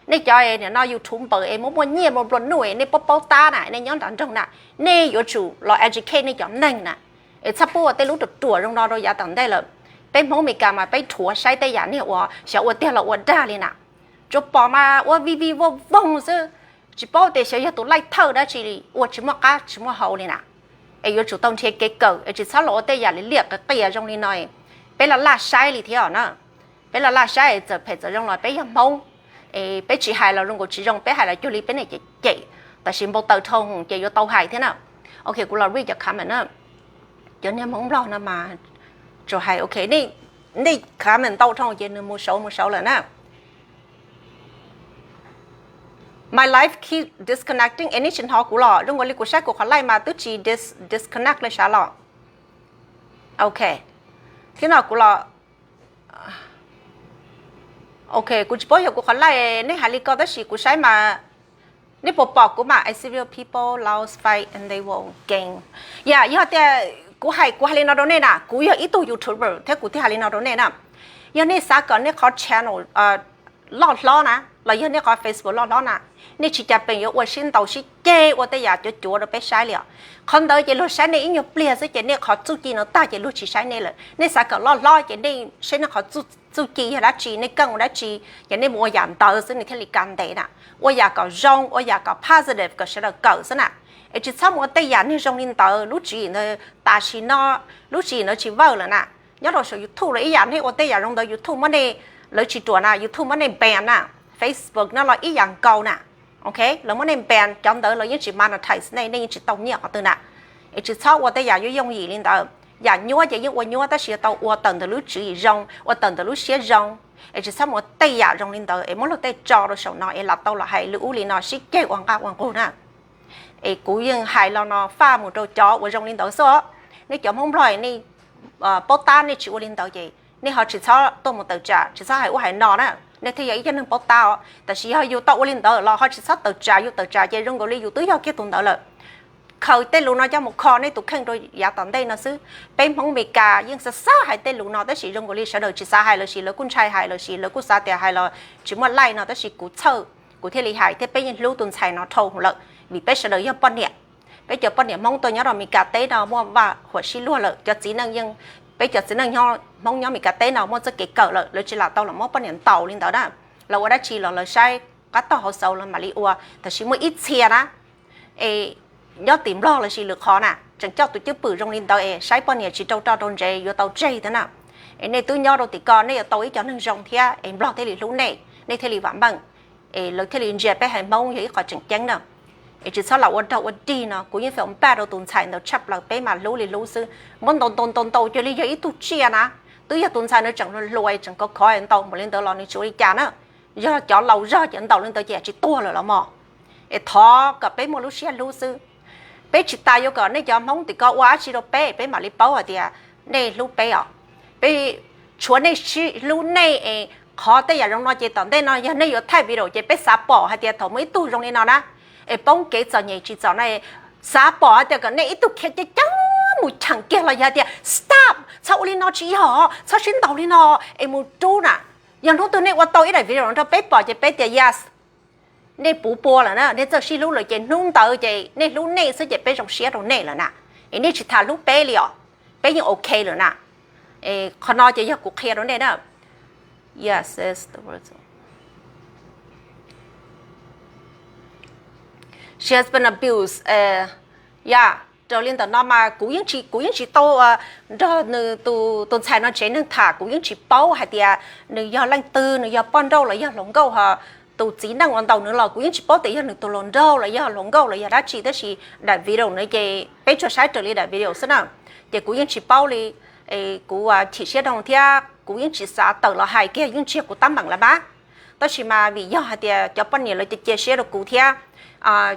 Nej cov nim no YouTube npaws es muaj muaj nyiaj muaj nplua nuj es nej paub paub tab na, nej nyob nram nroog na, nej yuav tsum los educate nej cov neeg na. Es txhob pub ua tej lub ruam ruam zoo no rau yav tom ntej lawm. Peb Hmoob Meskas mas peb dhuav saib tej yam niag uas xyov ua tiag los ua dag li na. Tsuas pom mas ua vij vij voog voog xwb, tsis paub tias xyov yog tus laij thawj dab tsi li, ua tsis muaj qab tsis muaj hau li na. Es yuav tsum tau nrhiav kev kawm es tsis txhob los ua tej yam li liam qias qias zoo li no. Peb los laj saib li thiab os na. Peb los laj saib, txawm phem txawm zoo los peb yog Hmoob. Es peb tsis hais los zoo nkaus tsis zoo, peb hais los cuag li peb niam cem cem, tab sis npau taws dhau ces yuav tau hais thiab na. Ok, kuv los read cov comment na. Cov niag Hmoob Nplog no mas tsuas hais ok, nej comment ntau dhau ces nws mus saud mus saud lawm na. My live keep disconnecting, es nej tsis hnov kuv los? Zoo nkaus li kuv saib kuv qhov live mas twb tsis dis- disconnect li sav los. Ok, thiab no kuv los. Ok, kuv tsis paub yog kuv qhov live nej hais li ko tab sis kuv saib mas, nej puas pom kuv mas, I see real people, Laos fight and they will gain. Yam yog tias kuv hais, kuv hais li no rau nej na, kuv yog ib tug YouTuber thiab kuv thiaj hais li no rau nej na. Yog nej xav kom nej qhov channel loj hlob na, los yog nej qhov Facebook loj hlob na, nej tsis cas peem yuav ua sib ntaus sib ceg ua tej yam cuav cuav rau peb saib li os. Qhov ntawd ces luag saib nej ib nyuag pliag xwb ces nej qhov txuj ci no tag ces luag tsis saib nej lawm. Nej xav kom loj hlob ces nej saib nej qhov txuj ci yog dab tsi, nej keej ua dab tsi, ces nej mus ua yam ntawd xwb nws thiaj li kav ntev na. Ua yam kom zoo, ua yam kom positive kom sawv daws kawm xwb na. Es tsis txhob mus ua tej yam niag zoo li ntawd, lub tswv yim ntawd tam sim no, lub tswv yim ntawd tsis work lawm na. Nyob rau saum YouTube los ib yam, nej ua tej yam zoo ntawd YouTube muab nej, lawv tsis ruam na, YouTube muab nej ban na, Facebook no los ib yam nkaus na. Ok, lawv muab nej ban, cov ntawd lawv yeej tsis monetize nej, nej yeej tsis tau nyiaj qhov twg na. Es tsis txhob ua tej yam yooj yooj yim li ntawd. Yam nyuaj ces yeej ua nyuaj tab sis yuav tau ua tawm ntawm lub tswv yim zoo, ua tawm ntawm lub siab zoo. Es tsis txhob muaj tej yam zoo li ntawd es muab luag tej tso rau saum no es lam tau los hais li ub li no sib ceg ua nqaj ua nqug na. Es kuv yeej hais los no faj mus rau cov uas zoo li ntawd xwb os. Nej cov Hmoob Nplog nej paub tab nej tsis ua li ntawd ces nej ho tsis txhob tuaj mus tawm tsam tsis txhob hais ub hais no na. Nej thiaj yog ib cov neeg paub tab os. Tab sis yog yus tau ua li ntawd los ho tsis txhob tawm tsam, yus tawm tsam ces zoo nkaus li yus twb yog kiag tus ntawd lawm. Khaws tej lus no coj mus kho nej tus kheej rau yav tom ntej no xwb. Peb Hmoob Meskas yeej xav xav hais tej lus no tab sis zoo nkaus li sawv daws tsis xav hais lossis lawv kuj ntshai hais lossis lawv kuj xav tias hais los tsis muaj laij no tab sis kuv txhawj, kuv thiaj li hais thiab peb yeej hlub tus ntxhais no dhau lawm vim peb sawv daws yog poj niam. Peb cov poj niam Hmoob tuaj nyob rau Meskas teb no muaj vaj huam sib luag lawm, cov txiv neej yeej, peb cov txiv neej Hmoob nyob Meskas teb no muaj txoj kev kawm lawm, lawv tsis lam tau los muab poj niam ntaus li ntawd na. Lawv ua dab tsi los lawv saib qab tog hauv xauv lawv mam li ua, tab sis muaj ib txhia na es nyob tim Nplog lossis lwm qhov na tseem coj tus cwj pwm zoo li ntawd es saib poj niam tsis rau roj rau ntsev yuav tau tseg thiab na. Es nej twb nyob rau tim ko nej yuav tau ib cov neeg zoo thiab es Nplog thiaj li hlub nej, nej thiaj li vam meej, es lawv thiaj li ntsia peb haiv Hmoob yog ib qho tseem ceeb na. Es tsis txhob lam ua rog ua dig no, kuv yeej feem npaj rau tus ntxhais ntawd tshaj plaws, peb mas hlub li hlub xwb, muab ntaus ntaus ntaus ntaus cuag li yog ib tug tsiaj na. Twb yog tus ntxhais ntawd tseem hluas hluas tseem khov khov ntaus npaum li ntawd los nws tsis ua li cas na. Yog cov laus zog ces ntaus li ntawd ces tsis tuag lawm los mas. Es thov kom peb muaj lub siab hlub xwb. Peb tsis tas yuav kom nej cov Hmoob tim ko ua dab tsi rau peb, peb mam li paub hais tias nej hlub peb os. Peb, tshuav nej sib hlub nej es qhov tej yam zoo no ces tom ntej no yog nej yuav thaij video ces peb xav pom hais tias thaum muaj ib tug zoo li no na, es poob kev txom nyem tsim txom no, xav pom hais tias kom nej ib tug khiav ceev ceev mus cheem kiag los yog hais tias stop, txhob ua li no tsis yog, txhob sib ntaus li no, es mus rub na. Yog hnub twg nej ua tau ib daim video no rau peb pom ces peb tias yes, nej puv pua lawm na, nej txawj sib hlub lawm ces hnub ntawd ces nej hlub nej xwb ces peb zoo siab rau nej lawm na. Es nej tsis tham hlub peb li os, peb yeej ok lawm na. Qhov no ces yog kuv qhia rau nej na. Yes, she has been abused. Ya, raws li ntawm no mas kuv yeej tsis, kuv yeej tsis tau nrog nws tus ntxhais no tsev neeg tham, kuv yeej tsis paub hais tias nws yog leej twg, nws yog poj nrauj los yog hluas nkauj ho. Tus txiv neej uas ntaus nws los kuv yeej tsis paub tias yog nws tus hluas nraug los yog hluas nkauj los yog dab tsi, tab sis daim video no ces peb tsuas saib raws li daim video xwb na. Ces kuv yeej tsis paub li, kuv chim siab rau thiab kuv yeej tsis xav tawm los hais kiag, yeej tsis yog kuv tab meem lawm mas. Tab sis mas vim yog hais tias cov poj niam lawv cia cia siab rau kuv thiab,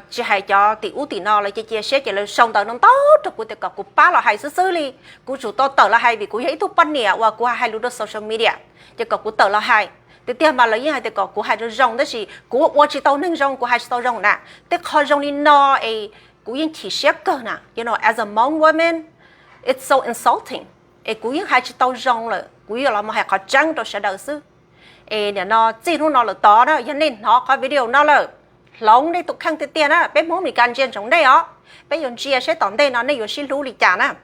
tsis hais cov tim ub tim no lawv cia cia siab ces lawv sau ntawv no ntau rau kuv tias kom kuv pab los hais xwb xwb li. Kuv tsum tau tawm los hais vim kuv yog ib tug poj niam uas kuv hais lus rau social media, ces kom kuv tawm los hais. Tiag tiag mas lawv yeej hais tias kom kuv hais zoo zoo tab sis kuv ua tsis tau neeg zoo, kuv hais tsis tau zoo na. Tej qho zoo li no es kuv yeej chim siab kawg na, you know, as a Hmong woman, it's so insulting. Es kuv yeej hais tsis tau zoo lawm, kuv yuav los mus hais qhov tseeb rau sawv daws xwb. Es nim no txij hnub no lawm tod na yog nej hnov qhov video no lawm, hloov nej tus kheej tiag tiag na, peb Hmoob Meskas ntsia ntsoov nej os. Peb yuav ntsia seb tom ntej no nej yuav sib hlub li cas na.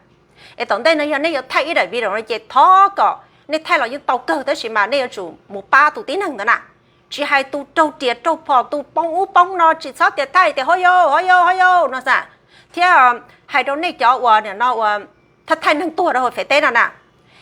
Es tom ntej no yog nej yuav thaij ib daim video no ces thov kom nej thaij los yeej tau kawg tab sis mas nej yuav tsum mus pab tus tib neeg ntawd na. Tsis hais tus raug riam raug phom, tus poob ub poob no tsis txhob tias thaij tias ho yau ho yau ho yau no xav. Thiab hais rau nej cov uas nim no uas thaij thaij neeg tuag rau hauv Fev teb no na,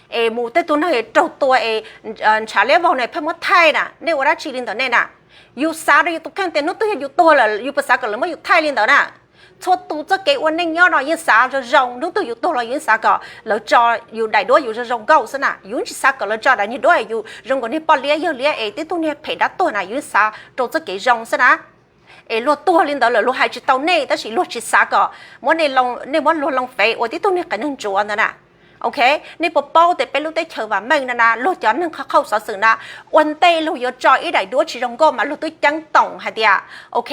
es mus tej tug neeg raug tua es ntshav liab vog no pheej muab thaij na, nej ua dab tsi li ntawd nej na? Yus xav rau yus tus kheej tias hnub twg yog yus tuag lawm yus puas xav kom lawv muab yus thaij li ntawd na? Txhua tus txoj kev ua neej nyob no yeej xav zoo zoo, hnub twg yus tuag los yus yeej xav kom lawv tso yus daim duab yus zoo zoo nkauj xwb na, yus tsis xav kom lawv tso daim niag duab yus zoo nkaus niag poj liab yawg liab es tib tug niag phem dab tuag na, yus yeej xav rau txoj kev zoo xwb na. Es luag tuag li ntawd lawm luag hais tsis tau nej tab sis luag tsis xav kom muab, nej muab luag loo Fev ua tib tug niag qias neeg ntsuav ntawd na. Ok, nej puas paub tias peb lub teb chaws vam meej no na, luag cov neeg qhov qhauj xov xwm na, ua ntej luag yuav tso ib daim duab tsis zoo nkauj mas luag twb ceeb toom hais tias, ok,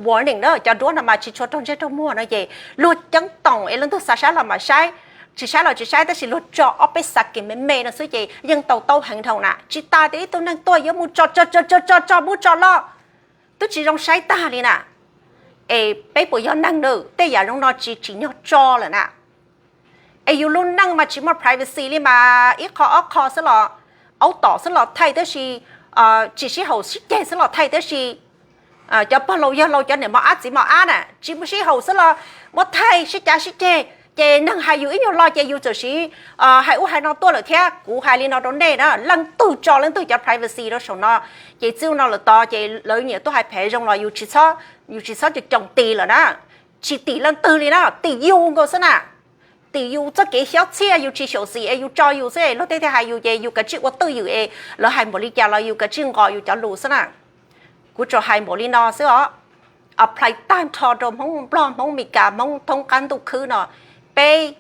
warning na, cov duab no mas tsis tshua raug ntsej raug muag no ces luag ceeb toom es leej twg xav saib los mas saib, tsis saib los tsis saib tab sis luag tso ob peb xav kev me me no xwb ces yeej tau taub heev dhau na. Tsis tas tias ib tug neeg tuag yuav mus tso tso tso tso tso mus tso los twb tsis zoo saib tag li na. Es peb puas yog neeg na, tej yam zoo no tsis tsim nyog tso lawm na. Es yus lub neej mas tsis muaj privacy li mas ib qho ob qho xwb los, aub tom xwb los thaij tab sis, tsis sib haum sib ceg xwb los thaij tab sis, cov pog laus yawg laus cov niam mos ab txiv mos ab na tsis muaj sib haum xwb los muab thaij sib cav sib ceg, ces neeg hais yus ib nyuag lo ces yus txawm siv hais ub hais no tuaj lawm thiab. Kuv hais li no rau nej na, leej twg tso leej twg cov privacy rau saum no, ces txij no lawm tod ces lawv nyiam tuaj hais phem zoo los yus tsis txhob, yus tsis txhob coo coo ti lawm na. tsis tim leej twg li na, tim yus nkaus xwb na. Tim yus txoj kev xyob txhiaj, yus tsis xyaum xim es yus tso yus xwb es luag tej thiaj hais yus ces yus kav tsij ua twj ywm es lawv hais npaum li cas los yus kav tsij nqos yus cov lus xwb na. Kuv tsuas hais npaum li no xwb os. Apply tag nrho rau Hmoob Nplog, Hmoob Meskas, Hmoob thoob qab ntuj khwb no, peb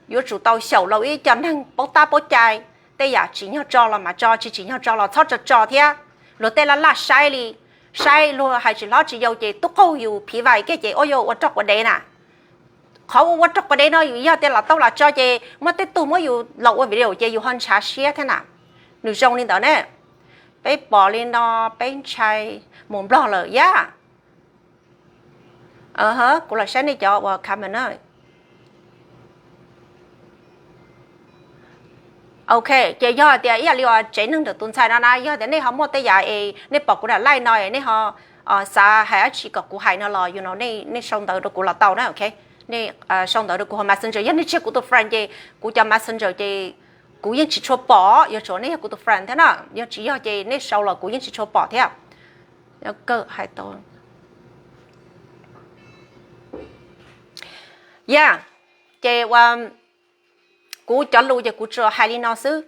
yuav tsum tau xyaum laus ib co neeg paub tab paub cai. Tej yam tsim nyog tso los mas tso, tsis tsim nyog tso los txhob tso tso thiab. Luag tej laj laj saib li, saib luag hais tsis hlob tsis yau ces tub qaug yus phiv vais kiag ces ua yuav ua rog quav dev na. Qhov ua ua rog quav dev no yus yog tias lam tau lam tso ces muaj tej tug muab yus los ua video ces yus ho ntshav siab thiab na. Nws zoo li ntawd ne. Peb pom li no peb ntshai mus Nplog lawm yam. Kuv los saib nej cov uas comment na. Ok, ces yog tias ib yam li uas tsev neeg ntawm tus ntxhais no na, yog tias nej ho muaj tej yam es nej pom kuv daim live no es nej ho xav hais dab tsi kom kuv hais no los yus no nej sau ntawv rau kuv los tau na. Ok, nej sau ntawv rau kuv hauv Messenger, yog nej tsis yog kuv tus friend ces kuv cov Messenger ces kuv yeej tsis tshua pom, yog tsuav nej yog kuv tus friend thiab na, yog tsis yog ces nej sau los kuv yeej tsis tshua pom thiab. Yog, ces ua kuv cov lus ces kuv tsuas hais li no xwb.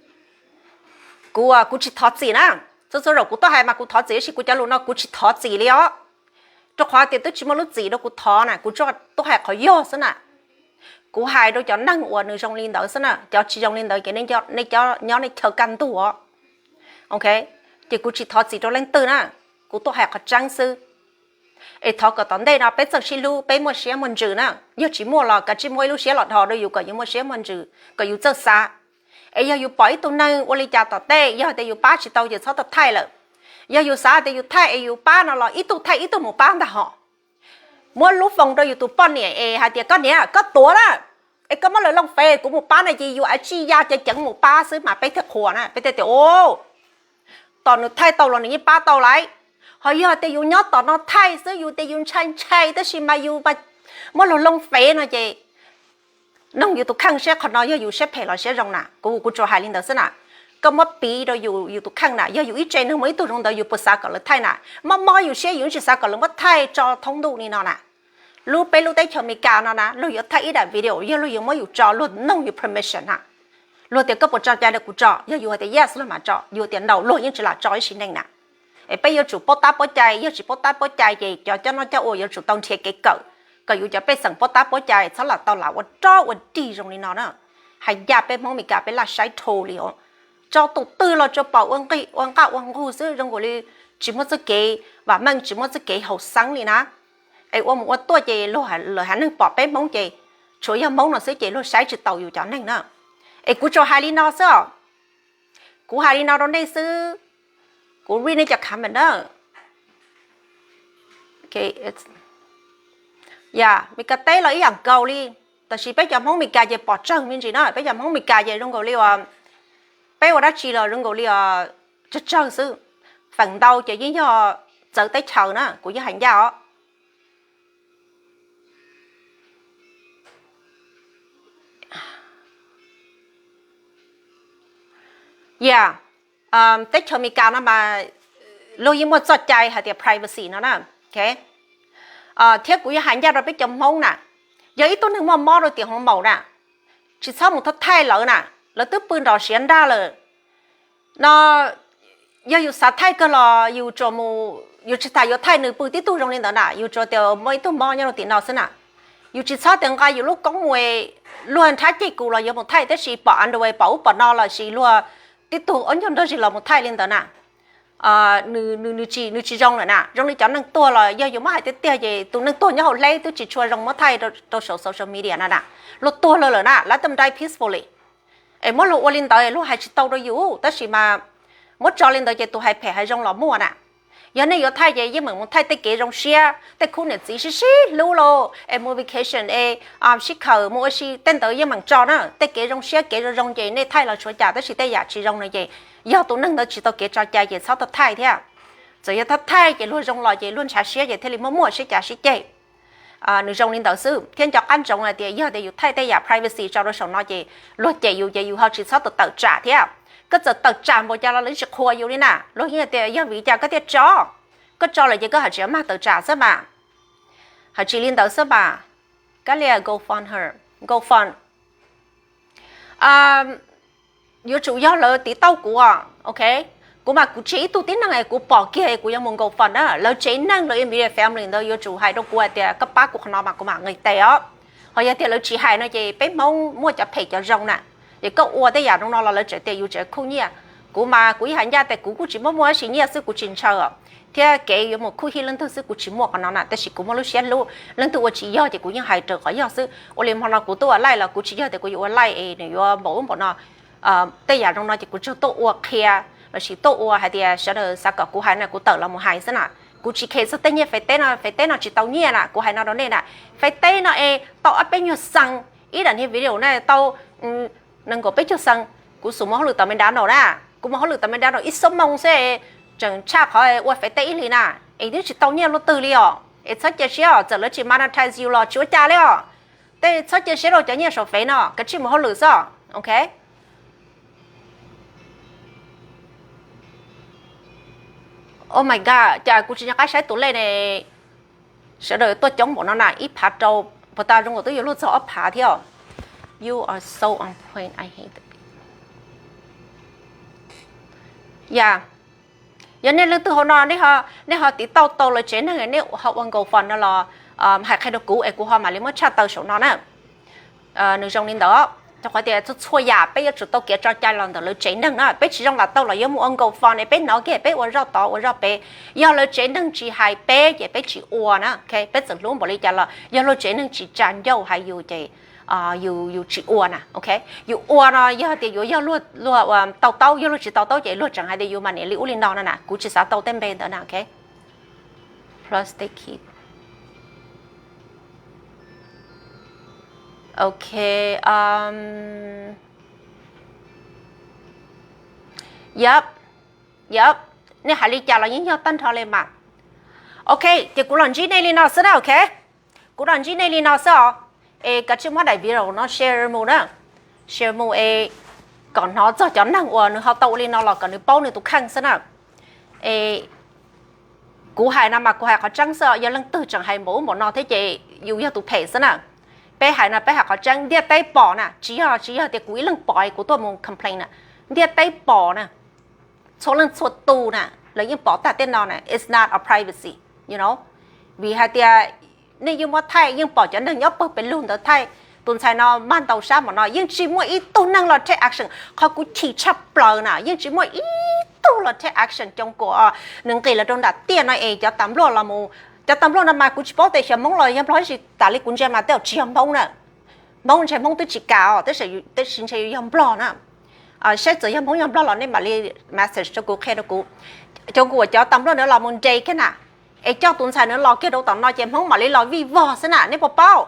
Kuv, kuv tsis thov txim na. Txhua txhua zaum kuv tuaj hais mas kuv thov txim, tab sis kuv cov lus no kuv tsis thov txim li os. Rau qhov tias twb tsis muaj lub txim rau kuv thov na, kuv tuaj hais qhov yog xwb na. Kuv hais rau cov neeg uas nws zoo li ntawd xwb na, cov tsis zoo li ntawd ces nej nyob nej chaw kaj ntug os. Ok, ces kuv tsis thov txim rau leej twg na, kuv tuaj hais qhov tseeb xwb. Es thov kom tom ntej no peb txawj sib hlub, peb muaj siab muaj ntsws na. Yog tsis muaj los kav tsij muaj ib lub siab los dhos rau yus kom yus muaj siab muaj ntsws, kom yus txawj xav. Es yog yus pom ib tug neeg ua li cas tom tej, yog tias yus pab tsis tau ces txhob tau thaij lawm. Yog yus xav tias yus thaij es yus pab no los ib tug thaij ib tug mus pab ntag hos. Muab lub foos rau yus tus poj niam es hais tias koj niam koj tuav na, es koj muab lawv loo fej kuv mus pab na, ces yus a tsij ya ceev ceev mus pab xwb mas peb thiaj qhuas na, peb thiaj tias o, tom nws thaij tau los nws yeej pab tau lawm. Ho yog tias yus nyob tom no thaij xwb, yus tias yus ntshai ntshai tab sis mas yus muab luag loo fej no ces noog yus tus kheej seb qhov no yog yus siab phem los siab zoo na. Kuv, kuv tsuas hais li ntawd xwb na. Koj muab piv rau yus, yus tus kheej na, yog yus ib tse neeg muaj ib tug zoo ntawd yus puas xav kom lawv thaij na? Mob mob yus siab yus tsis xav kom lawv muab thaij tso thoob ntuj li no na. Lub, peb lub teb chaws Amelikas no na, luag yuav thaij ib daim video yog luag yuav muab yus tso luag noog yus permission na. Luag tias koj puas tso cai rau kuv tso, yog yus hais tias yes luag mam tso, yus tias no luag yeej tsis lam tso ib sim neej na. Es peb yuav tsum paub tab paub cai, yog tsis paub tab paub cai ces cov coj noj coj ua yuav tsum tau nrhiav kev kawm, kom yus cov pej xeem paub tab paub cai txhob lam tau lam ua rog ua dig zoo li no na. Hais ncaj peb Hmoob Meskas peb laj saib dhau li os. Tso tus twg los tsuas pom ua nqi ua nqaj ua nqug xwb, zoo nkaus li tsis muaj txoj kev vam meej, tsis muaj txoj kev haum xeeb li na. Es ua mus ua tuaj ces luag, lawv haiv neeg pom peb Hmoob ces tshuav yog Hmoob no xwb ces luag saib tsis taus yus cov neeg na. Es kuv tsuas hais li no xwb os. Kuv hais li no rau nej xwb. Kuv read nej cov comment na. Yam Meskas teb los ib yam nkaus li, tab sis peb cov Hmoob Meskas ces pom tsawg me ntsis na, peb cov Hmoob Meskas ces zoo nkaus li uas peb ua dab tsi los zoo nkaus li tsawg tsawg xwb. Feem ntau ces yeej yog txawv teb chaws na, kuv yeej hais ncaj os. Yam teb chaws Amelikas no mas luag yeej muaj txoj cai hais tias privacy no na. Thiab kuv yuav hais ncaj rau peb cov Hmoob na, yog ib tug neeg muaj mob rau tim hoo maum na, tsis txhob mus thaij lawv na, lawv twb pw nrov siav nrag lawm no. Yog yus xav thaij kawg los yus tsuas mus, yus tsis tas yuav thaij nws pw tib tug zoo li ntawd na, yus tsuas tias muaj ib tug mob nyob rau tim no xwb na. Yus tsis txhob tias nqa yus lub koob mus, luag nrhab ceg kuv los yuav mus thaij, tab sis pom underwear pom ub pom no los sis luag tib tug ob nyuag nrog zig los mus thaij li ntawd na. Nws tsis zoo lawm na. Zoo li cov neeg tuag los yog yus muab hais tiag tiag ces tus neeg tuag nyob hauv hleb twb tsis tshua zoo muab thaij rau saum social media no na. Luag tuag lawm na, lawv tuaj die peacefully. Es muab luag ua li ntawd luag hais tsis tau rau yus, tab sis mas muab tso li ntawd ces tus hais phem hais zoo los muaj na. Yog nej yuav thaij ces yeej meem mus thaij tej kev zoo siab, tej khub niam txiv sib sib hlub lauj, es mus vacation es sib khawm mus ua si, tej ntawd yeej meem tso na. Tej kev zoo siab kev zoo zoo ces nej thaij los tsis ua cas, tab sis tej yam tsis zoo no ces yog tus neeg ntawd tsis tau kev tso cai ces txhob tau thaij thiab. Txawm yog thaij thaij ces luag zoo los ces luag ntshav siab ces thiaj li muaj muaj sib cav sib ceg. Nws zoo li ntawd xwb, thiab nco qab ntsoov hais tias yog tias yus thaij tej yam privacy tso rau saum no ces luag cem yus ces yus ho tsis txhob tau tawm tsam thiab. Koj txawm tawm tsam npaum cas los lawv tsis qhuas yus li na, luag yeej tias yog vim li cas koj thiaj tso, koj tso lawm ces koj haj tseem mag tawm tsam xwb mas. Haj tsis li ntawd xwb mas. Kab lia go fund her, go fund. Yuav tsum yog lawv tiv tauj kuv, ok. Kuv mas kuv tsis yog ib tug tib neeg kuv pom kiag kuv yuav mus go fund na. Lawv tsev neeg, lawv immediate family ntawd yuav tsum hais rau kuv hais tias koj pab kuv qhov no mas kuv mam nqis tes os. Ho yog tias lawv tsis hais no ces peb Hmoob muaj cov phem cov zoo na. Ces koj ua tej yam zoo no los lawv tseem tias yus tseem khuj nyiaj. Kuv mas kuv ib hais ncaj tias kuv kuj tsis muaj, muaj tab sis nyiaj xwb kuv tsis ntshaw os. Thiab kev yuav mus khuj hij leej twg xwb kuv tsis muaj qhov no na, tab sis kuv muaj lub siab hlub. Leej twg ua tsis yog ces kuv yeej hais raws qhov yog xwb. Ua li hmo no kuv tuaj ua live los kuv tsis yog tias kuv yuav ua live es nws yuav npaum ub npaum no. Tej yam zoo no ces kuv tsuas tuaj ua qhia lossis tuaj ua hais tias sawv daws xav kom kuv hais no kuv tawm los mus hais xwb na. Kuv tsis khes txog tej nyiaj Fev teb no, Fev teb no tsis tau nyiaj na, kuv hais no rau nej na. Fev teb no es tau ob peb nyuag xees, ib daim niag video na tau nees nkaum peb caug xees. Kuv xub mus hauj lwm tom McDonald na, kuv mus hauj lwm tom McDonald ib xuab moos xwb tseem tshaj qhov ua Fev teb ib hlis na. Es twb tsis tau nyiaj luaj twg li os. Es txhob cia siab os, txawm lawv tsis monetize yus los tsis ua cas li os. Tej txhob cia siab rau cov nyiaj saum Fev no, kav tsij mus hauj lwm xwb, ok. Oh my god, cas kuv tsis nco qab saib tus lej ne. Sawv daws tuaj coob npaum no na, ib phav rau, puas tas zoo nkaus twb yuav luag txog ob phav thiab. You are so on point, I hate it. Ya, yog nej leej twg hauv no nej ho tiv tauj tau lawv tsev neeg nej ho ua nkaus fom no los hais qhia rau kuv es kuv ho mam li muab tshaj tawm saum no na. Nws zoo li ntawd, rau qhov tias txhua txhua yam peb yuav tsum tau kev tso cai los ntawm lawv tsev neeg na. Peb tsis zoo lam tau los yuav mus ua nkaus fom ne, peb hnov kiag peb ua zoj tod ua zoj pem. Yog lawv tsev neeg tsis hais peb ces peb tsis ua na, ok. Peb txawm hlub npaum li cas los yog luag tsev neeg tsis tsa ncauj hais yus ces yus tsis ua na, ok. Yus ua no yog tias yuav yog luag tau taub, yog luag tsis tau taub ces luag tseem hais tias yus mas niam li ub li no no na, kuv tsis xav tau tej npe ntawd na, ok. Plus they keep, ok. Yep, yep, nej hais li cas los yeej yog tag nrho li mas. Ok, ces kuv los ntsib nej li no xwb na, ok. Kuv los ntsib nej li no xwb os. Es kav tsij muab daim video no share mus na, share mus es kom hnov txog cov neeg uas nws ho tau ua li no los kom nws paub nws tus kheej xwb na. Es kuv hais no mas kuv hais qhov tseeb xwb, yog leej twg tseem hais npaum ub npaum no thiab ces yus yog tus phem xwb na. Peb hais no peb hais qhov tseeb, ntiaj teb pom na, tsis yog, tsis yog tias kuv ib leeg pom kuv tuaj mus complain na. Ntiaj teb pom na, txhua leej txhua tus na, lawv yeej pom tag tej no na, it's not a privacy, you know. Vim hais tias nej yeej muab thaij, yeej pom cov neeg nyob pawg pes lug ntawd thaij tus ntxhais no mag ntaus sab npaum no, yeej tsis muaj ib tug neeg los take action. Qhov kuv chim tshaj plaws na, yeej tsis muaj ib tug los take action coo kuas nws nqis los rau nram tiaj no es cov tas npluaj los mus, cov tas npluaj no mas kuv tsis paub tias xyov Hmoob los yog Nplog, tab sis tas li kuv ntsia mas tej zaum tsis yog Hmoob na. Hmoob ntshe Hmoob twb tsis kam os, tab sis ntshe yog Nplog na. Saib txawm yog Hmoob yog Nplog los nej mam li message rau kuv qhia rau kuv. Cov kuv uas cov tas npluaj ntawd los mus nres kiag na, es coj tus ntxhais ntawd los kiag rau tom no ces Hmoob mam li los vij vog xwb na, nej puas paub?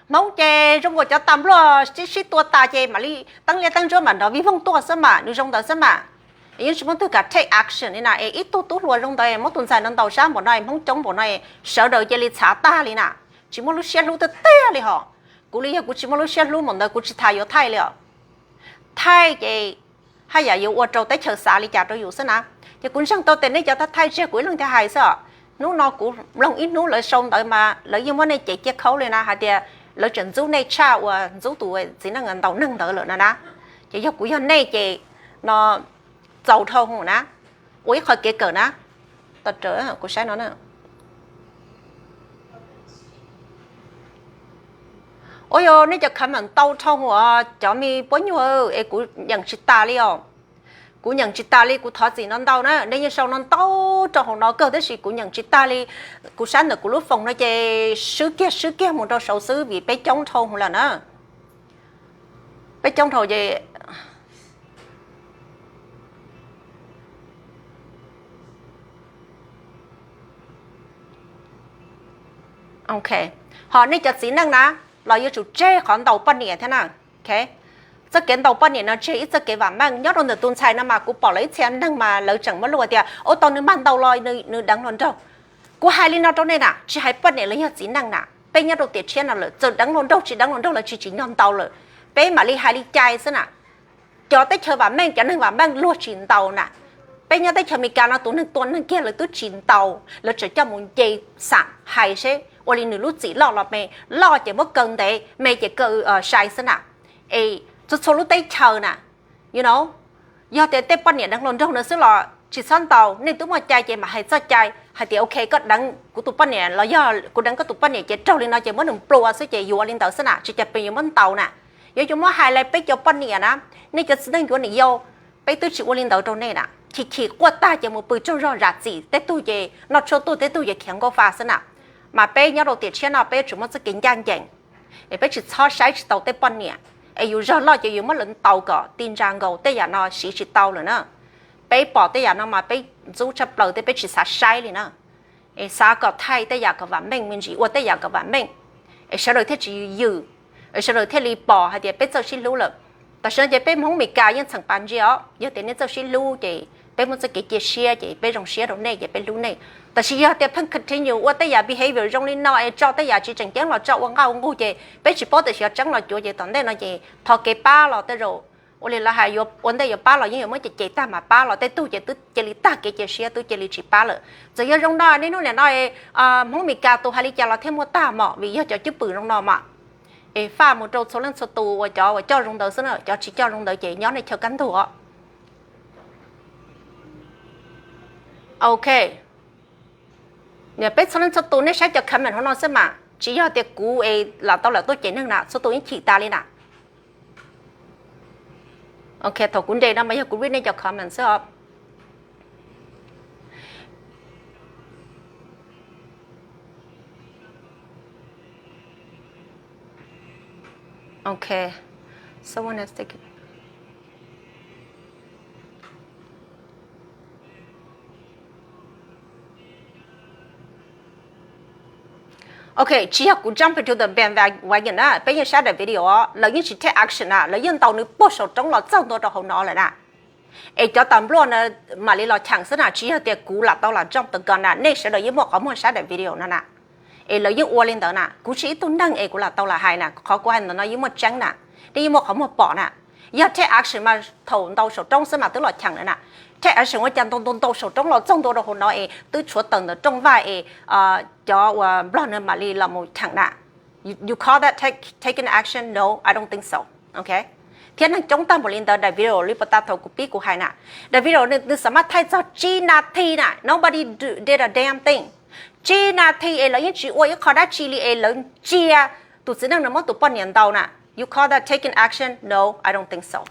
Hmoob ces zoo nkaus cov tas npluaj sib tua tas ces mam li teeb liab teeb ntsuab mam nrov vij voog tuaj xwb mas, nws zoo ntawd xwb mas. Yeej tsis muaj tug kam take action li na, es ib tug tub hluas zoo ntawd muab tus ntxhais no ntaus sab npaum no, Hmoob coob npaum no, sawv daws cia li txhav tag li na. Tsis muaj lub siab hlub tiag tiag li hos. Kuv li yog kuv tsis muaj lub siab hlub npaum ntawd kuv tsis tas yuav thaij li os. Thaij ces haj yam yuav ua rau teb chaws xav li cas rau yus xwb na. Ces kuv ntseeg tau tias nej cov thaij thaij tsis yog kuv ib leeg thiaj hais xwb os. Hnub no kuv mloog ib hnub lawv sau ntawd mas lawv yeej muab nej cev ciaj khaub li na, hais tias lawv tseem ntxub nej tshaj uas ntxub tus txiv neej ntaus neeg ntawd lawm no na. Ces yog kuv yog nej ces no txaus dhau na, ua ib qho kev kawm na. Kuv saib no na. Ua yog nej cov comment ntau dhau os cov me puab nyuag, es kuv nyeem tsis tas li os. Kuv nyeem tsis tas li, kuv thov txim no ntau na, nej yeej sau no ntau rau hauv no kawg tab sis kuv nyeem tsis tas li. Kuv saib ntawm kuv lub foos no ces swb kiag swb kiag mus rau saud xwb vim peb coob dhau lawm na. Peb coob dhau ces ok, ho nej cov txiv neej na los yuav tsum tseg qhov ntaus poj niam thiab na. Txoj kev ntaus poj niam no tseg ib txoj kev vam meej. Nyob rau ntawm tus ntxhais no mas kuv pom lawv ib txhia neeg mas lawv tseem muab luag tias ua tau nws mag ntaus los nws deev hluas nraug. Kuv hais li no rau nej na, tsis hais poj niam los yog txiv neej na, peb nyob rau tiam tshiab no lawm txawm deev hluas nraug tsis deev hluas nraug los tsis tsim nyog ntaus lawm. Peb mam li hais li cai xwb na. Cov teb chaws vam meej, cov neeg vam meej luag tsis ntaus na. Peb nyob teb chaws Amelikas no tus neeg tua neeg kiag lawv twb tsis ntaus, lawv tseem coj mus nce xam hais seb ua li nws lub txim loj los me, loj ces muab kaw ntev, me ces kaw sai xwb na. Es txhua txhua lub teb chaws na, you know, yog tias tej poj niam deev hluas nraug no xwb los tsis txhob ntaus, nej twb muaj cai ces mam hais txoj cai hais tias ok, koj deev kuv tus poj niam los yog kuv deev koj tus poj niam ces raug li no ces muab nws nplua xwb ces yuav ua li ntawd xwb na, tsis cov pes yuav muab ntaus na. Yuav yuav muab hais li peb cov poj niam na, nej cov txiv neej yuav niam yau, peb twb tsis ua li ntawd rau nej na. Chim chim quaj tag ces mus pw tsaug zog zam txim, tej tug ces noj tshuaj tuag, tej tug ces khiav nkauj fa xwb na. Mas peb nyob rau tiam tshiab no peb yuav tsum muaj txoj kev ncaj ncees, es peb tsis txhob saib tsis taus tej poj niam, es yus zog loj ces yus muab lawv ntaus kom ti ntsa nkaus, tej yam no siv tsis tau lawm na. Peb pom tej yam no mas peb ntxub tshaj plaws thiab peb tsis xav saib li na. Es xav kom thaij tej yam kom vam meej me ntsis, ua tej yam kom vam meej, es sawv daws thiaj tsis yws, es sawv daws thiaj li pom hais tias peb txawj sib hlub lawm. Tam sim no ces peb Hmoob Meskas yeej txheem pas ntsia os, yog tias nej txawj sib hlub ces peb muaj txoj kev cia siab ces peb zoo siab rau nej ces peb hlub nej. Tab sis yog tias pheej continue ua tej yam behavior zoo li no es tso tej yam tsis tseem ceeb los tso ua nqaj ua nqug ces peb tsis paub tam sim xyov tseeb los cuav ces tom ntej no ces tho kev pab los tej zaum ua li lawv hais ua ntej yuav pab los yeej yuav muab cem cem tag mas pab los tej tug ces twb cia li tag kev cia siab twb cia li tsis pab lawm. Txawm yog zoo no niaj hnub niam no Hmoob Meskas tus hais li cas los thiaj muaj tag mom vim yog cov cwj pwm zoo no mas. Es faj mus rau txhua leej txhua tus uas cov uas coj zoo ntawd xwb na, cov tsis coj zoo ntawd ces nyob nej chaw kaj ntug os. Ok, peb txhua leej txhua tus nej saib cov comment hauv no xwb mas, tsis yog tias kuv es lam tau lam tuaj cem neeg na, txhua tus yeej chim tas li na. Ok, thaum kuv nres no mas yog kuv read nej cov comment xwb os. Ok, someone has taken. Ok, tsis yog kuv jump into the bandwagon na, peb yeej saib daim video os, lawv yeej tsis take action na, lawv yeej ntaus nws puag saum roob los txog ntua rau hauv no lawm na. Es cov tas npluaj no mam li los cheem xwb na, tsis yog tias kuv lam tau lam jump the gun na, nej sawv daws yeej muaj qhov muag saib daim video no na. Es lawv yeej ua li ntawd na, kuv tsis ib tug neeg es kuv lam tau lam hais na, qhov kuv hais ntawm no yeej muaj tseeb na, nej yeej muaj qhov muag pom na. Yog take action mas thaum ntaus saum roob xwb mas twb los cheem lawm na. Take action ua cas ntaus ntaus ntaus saum roob los txog ntua rau hauv no es twb tshuav tawm ntawm rooj vag es cov uas nplog no mam li los mus cheem na. You call that take, taking action? No, I don't think so. Ok. Thiab neeg coob tag npaum li ntawd, daim video li puas tas thaum kuv pib kuv hais na, daim video nws xav mas thaij txog tsib nas this na, nobody did a damn thing. Tsib nas this es lawv yeej tsis ua ib qho dab tsi li es lawv ntsia tus txiv neej no muab tus poj niam ntaus na. You call that taking action? No, I don't think so.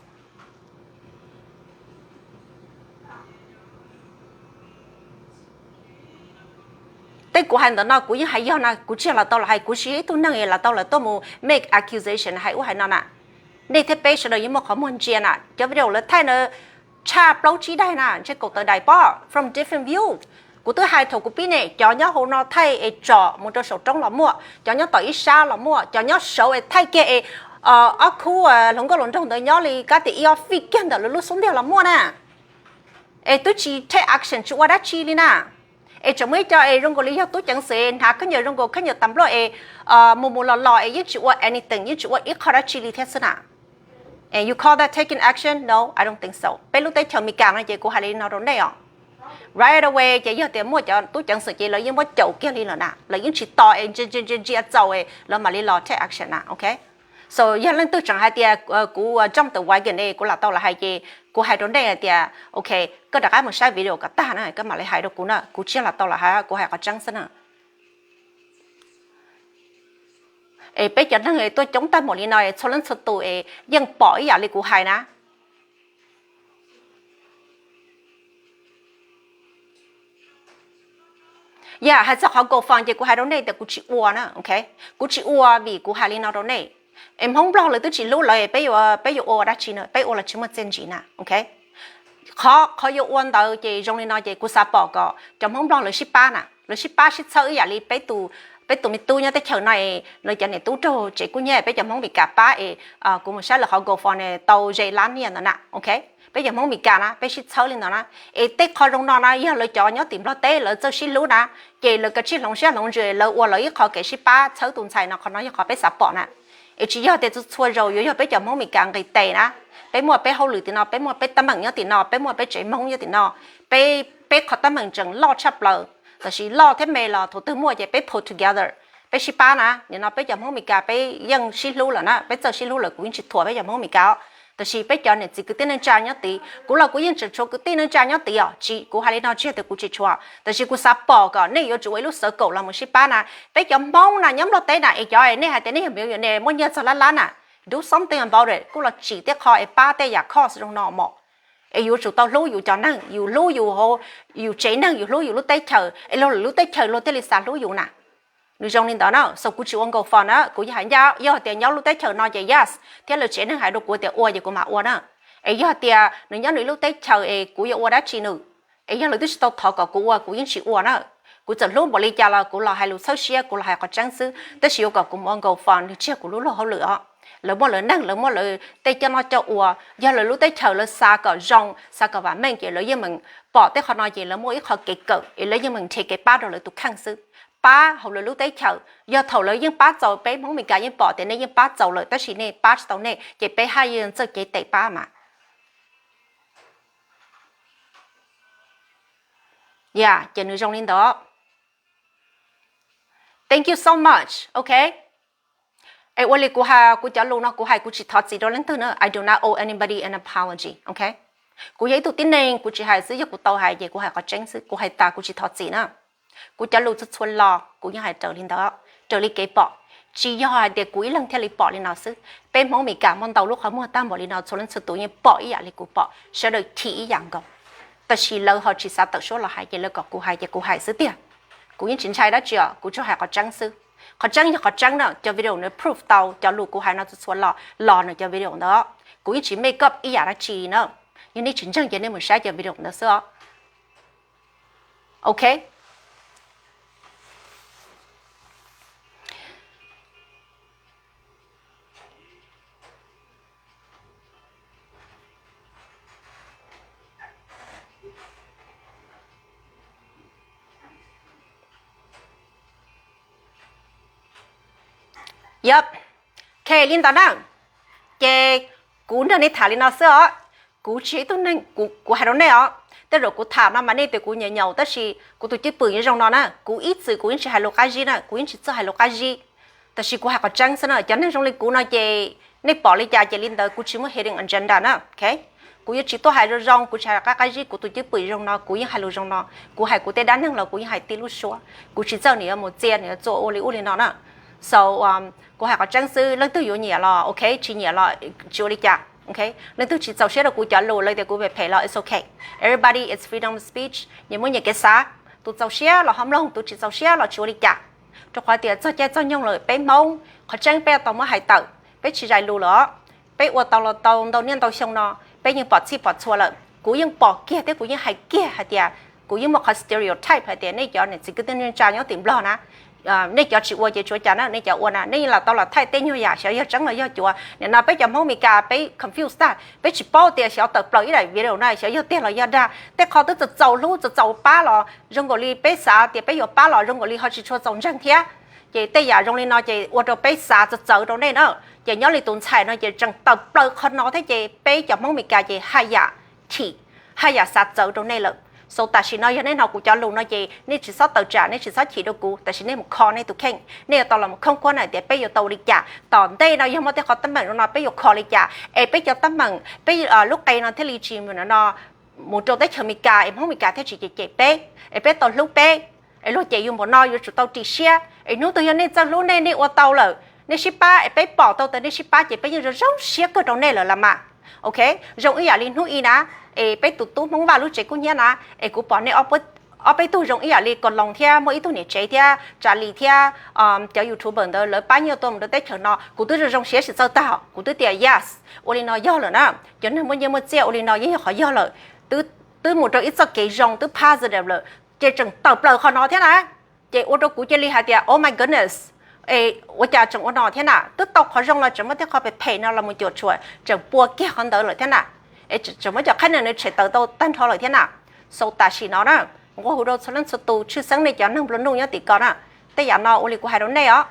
Tej kuv hais ntawm no kuv yeej hais yog na, kuv tsis yog lam tau lam hais, kuv tsis yog ib tug neeg lam tau lam tuaj mus make accusation hais ub hais no na. Nej thiab peb sawv daws yeej muaj qhov muag ntsia na, cov video lawv thaij na tshaj plaub tsib daim na, ntshe kaum tawm daim pob from different view. Kuv twb hais thaum kuv pib ne, cov nyob hauv no thaij es tsom mus rau saum roob los muaj, cov nyob tom ib sab los muaj, cov nyob saud es thaij kiag es ob khub hluas nkauj hluas nraug ntawd nyob li kab tias ib ob feet kiag ntawm lawv lub xub ntiag los muaj na. Es twb tsis take action tsis ua dab tsi li na. Es tseem muaj ib co es zoo nkaus li yog tub ceev xwm hnav khaub ncaws zoo nkaus khaub ncaws tas npluaj es mus mus los los es yeej tsis ua anything, yeej tsis ua ib qho dab tsi li thiab xwb na. You call that taking action? No, I don't think so. Peb lub teb chaws Amelikas no ces kuv hais li no rau nej os. Right away ces yog tias muaj cov tub ceev xwm ces lawv yeej muab caum kiag li lawm na, lawv yeej tsis tos es ntsia ntsia ntsia txaus es lawv mam li los take action na, ok? So yog leej twg tseem hais tias kuv jump the bandwagon es kuv lam tau lam hais ces kuv hais rau nej hais tias, ok, koj rov qab mus saib video kom tag na koj mam li hais rau kuv na, kuv tsis yog lam tau lam hais, kuv hais qhov tseeb xwb na. Es peb cov neeg tuaj coob tag npaum li no es txhua leej txhua tus es yeej pom ib yam li kuv hais na. Yog hais txog qhov GoFund ces kuv hais rau nej tias kuv tsis ua na, ok? Kuv tsis ua vim kuv hais li no rau nej, es Hmoob Nplog lawv twb tsis hlub lawv, peb yuav ua dab tsi na, peb ua los tsis muaj txiaj ntsig na, ok? Qhov, qhov yuav ua ntawd ces zoo li no ces kuv xav pom kom cov Hmoob Nplog lawv sib pab na, lawv sib pab sib txhawb ib yam li peb tus me tub nyob teb chaws no es lawv cov niam tub raug tsev kub hnyiab, peb cov Hmoob Meskas pab es kuv mus saib lawv qhov GoFund tau ze lab nyiaj ntawd na, ok? Peb cov Hmoob Meskas na peb sib txhawb li ntawd na, es tej qho zoo no na yog lawv cov nyob tim Nplog teb lawv txawj sib hlub na, ces lawv kav tsij hloov siab hloov ntsws lawv ua lawv ib qho kev sib pab txhawb tus ntxhais no, qhov no yog qhov peb xav pom na. Es tsis yog tias txhua txhua zaus yuav yog peb cov Hmoob Meskas nqis tes na, peb muaj peb hauj lwm tim no, peb muaj peb teeb meem nyob tim no, peb muaj peb tsev Hmoob nyob tim no, peb, peb qhov teeb meem tseem loj tshaj plaws, tab sis loj thiab me los thaum twg muaj ces peb pull together, Peb sib pab na, nim no peb cov Hmoob Amelikas peb yeej sib hlub lawm na, peb txawj sib hlub lawm, kuv yeej tsis thuam peb cov Hmoob Amelikas os. Tab sis peb cov niam txiv kwv tij neej tsa nyob tid, kuv los kuv yeej tseem tshuav kwv tij neej tsa nyob tid os, tsis, kuv hais li no tsis yog tias kuv tsis tshuav, tab sis kuv xav pom kom nej yuav tsum ua ib lub xav kaum los mus sib pab na. Peb cov Hmoob na nyob Nplog teb na es cov nej hais tias nej yog millionaire muaj nyiaj txog lab lab na, do something about it, kuj los tsim tej qho es pab tej yam khob zoo no mos. Es yuav tsum tau hlub yus cov neeg, yus hlub yus, yus tsev neeg, yus hlub yus lub teb chaws es luag lwm lub teb chaws luag thiaj li xav hlub yus na. Nws zoo li ntawd na, so kuv tsis ua nkaus fo na, kuv yog hais ncaj, yog tias nyob lub teb chaws no ces yes, thiab lawv tsev neeg hais rau kuv tias ua ces kuv mam ua na. Es yog tias nws nyob nws lub teb chaws es kuv yuav ua dab tsi nws, es yog lawv twb tsis tau thov kom kuv ua kuv yeej tsis ua na. Kuv txawm hlub npaum li cas los kuv los hais lus txhawb siab, kuv los hais qhov tseeb xwb, tab sis yuav kom kuv mus ua nkaus fo nws tsis yog kuv lub luag hauj lwm os. Lawv muaj lawv neeg, lawv muaj lawv tej coj noj coj ua, yog lawv lub teb chaws lawv xav kom zoo, xav kom vam meej ces lawv yeej meem pom tej qhov no ces lawv muaj ib qho kev kawm es lawv yeej meem nrhiav kev pab rau lawv tus kheej xwb. Pab hauv lawv lub teb chaws, yog thaum lawv yeej pab txaus, peb Hmoob Amelikas yeej pom tias nej yeej pab txaus lawm tab sis nej pab tsis tau nej ces peb haj yeej txawj cev tes pab mas. Ya, ces nws zoo li ntawd. Thank you so much, ok. Es ua li kuv hais, kuv cov lus no kuv hais kuv tsis thov txim rau leej twg na, I do not owe anybody an apology, ok. Kuv yog ib tug tib neeg, kuv tsis hais xwb, yog kuv tau hais ces kuv hais qhov tseeb xwb, kuv hais tas kuv tsis thov txim na. Kuv cov lus txhua txhua lo kuv yeej hais raws li ntawd, raws li kev pom. Tsis yog hais tias kuv ib leeg thiaj li pom li no xwb, peb Hmoob Amelikas muaj ntau lub qhov muag tag npaum li no, txhua leej txhua tus yeej pom ib yam li kuv pom, sawv daws chim ib yam nkaus. Tab sis lawv ho tsis xav tawm suab los hais ces lawv kom kuv hais ces kuv hais xwb tiag. Kuv yeej tsis ntshai dab tsi os, kuv tsuas hais qhov tseeb xwb. Qhov tseeb yog qhov tseeb na, cov video no proof tau cov lus kuv hais no txhua txhua lo, los nws cov video ntawd. Kuv yeej tsis make up ib yam dab tsi na. Yog nej tsis ntseeg ces nej mus saib cov video ntawd xwb os. Ok. Yep. Ok, li ntawd na, ces kuv nrog nej tham li no xwb os. Kuv tsis yog ib tug neeg, kuv hais rau nej os, tej zaum kuv tham no mas nej tias kuv nyaum nyaum tab sis kuv tus cwj pwm zoo no na, kuv ib txwm kuv yeej tsis hais lus qab zib na, kuv yeej tsis txawj hais lus qab zib. Tab sis kuv hais qhov tseeb xwb na, cov neeg zoo li kuv no ces nej pom li cas ces li ntawd, kuv tsis muaj hidden agenda na, ok. Kuv yuav tsis tuaj hais zoo zoo, kuv tsis hais qab qab zib, kuv tus cwj pwm zoo no kuv yeej hais lus zoo no, kuv hais kuv tej dab neeg los kuv yeej hais tib lub suab, kuv tsis txawj nws yuav mus txia nws yuav txua ua li ub li no na. So, kuv hais qhov tseeb xwb, leej twg yuav nyiam los ok, tsis nyiam los tsis ua li cas, ok. Leej twg tsis txaus siab rau kuv cov lus, lawv tias kuv phem phem los it's ok. Everybody is freedom of speech, nyias muaj nyias kev xav. Tus txaus siab los ho mloog, tus tsis txaus siab los tsis ua li cas. Rau qhov tias txog caij txog nyoog lawm peb Hmoob, qhov tseeb peb tau muab hais tawm, peb tsis zais lus lawm os. Peb ua tau los tau ntau niaj ntau xyoo no, peb yeej pom txhij pom txhua lawm. Kuv yeej pom kiag thiab kuv yeej hais kiag hais tias kuv yeej muaj qhov stereotype hais tias nej cov niam txiv kwv tij neej tsa nyob tim Nplog na, nej cov tsis ua ces tsis ua cas na, nej cov ua na nej yeej lam tau los thaij tej nyuag yam xyov yog tseeb los yog cuav. Nim no peb cov Hmoob Amelikas peb confuse tag, peb tsis paub tias xyov tawm plaws ib daim video na xyov yog tiag los yog dag. Tej qho twb txaus txaus hlub txaus txaus pab los zoo nkaus li peb xav tias peb yuav pab los zoo nkaus li ho tsis tshua txaus ntseeg thiab. Ces tej yam zoo li no ces ua rau peb xav txawv txawv rau nej na. Ces nyob li tus ntxhais no ces tseem tawm plaws qhov no thiab ces peb cov Hmoob Amelikas ces haj yam chim, haj yam xav txawv rau nej lawm. So tam sim no yog nej hnov kuv cov lus no ces nej tsis txhob tawm tsam, nej tsis txhob chim rau kuv, tam sim nej mus kho nej tus kheej, nej yuav tau los khoob khuab hais tias peb yuav tau ua li cas tom ntej no, yog muaj tej qhov teeb meem no peb yuav kho li cas, es peb cov teeb meem peb lub qe no thiaj li tsis mus no mus rau teb chaws Amelikas es Hmoob Amelikas thiaj tsis cem cem peb, es peb tau hlub peb. Es luag cem yus npaum no yuav tsum tau ris siab, es hnub twg yog nej txawj hlub nej, nej ua tau lawm, nej sib pab es peb pom tau tias nej sib pab ces peb yeej zoo zoo siab kawg rau nej lawm las mas. Ok, zoo ib yam li hnub i na, es peb tus tub Hmoob Vaj lub tsev kub hnyiab na, es kuv pom nej ob peb tug zoo ib yam li Koos Loos thiab muaj ib tug niam tsev thiab Tsav Lis thiab cov YouTuber ntawd lawv pab nyuaj tuaj mus rau teb chaws no, kuv twb zoo zoo siab tsis txawj tag, kuv twb tias yes, ua li no yog lawm na. Cov neeg muaj nyiaj muaj txiaj ua li no yeej yog qhov yog lawm, twb mus rau ib txoj kev zoo, twb positive lawm, ces tseem tawm plaws qhov no thiab na. Ces ua rau kuv cia li hais tias oh my goodness, es ua cas tseem ua no thiab na, twb tau qhov zoo los tseem muab tej qho phem phem no los mus cuam tshuam, tseem pua kiag qhov ntawd lawm thiab na. Es tseem muab cov qhaib nees nws tshem tawm tau tag nrho lawm thiab na. So tam sim no na, nqua hu rau txhua leej txhua tus, tshwj xeeb nej cov neeg nplua nuj nyob tim ko na, tej yam no ua li kuv hais rau nej os,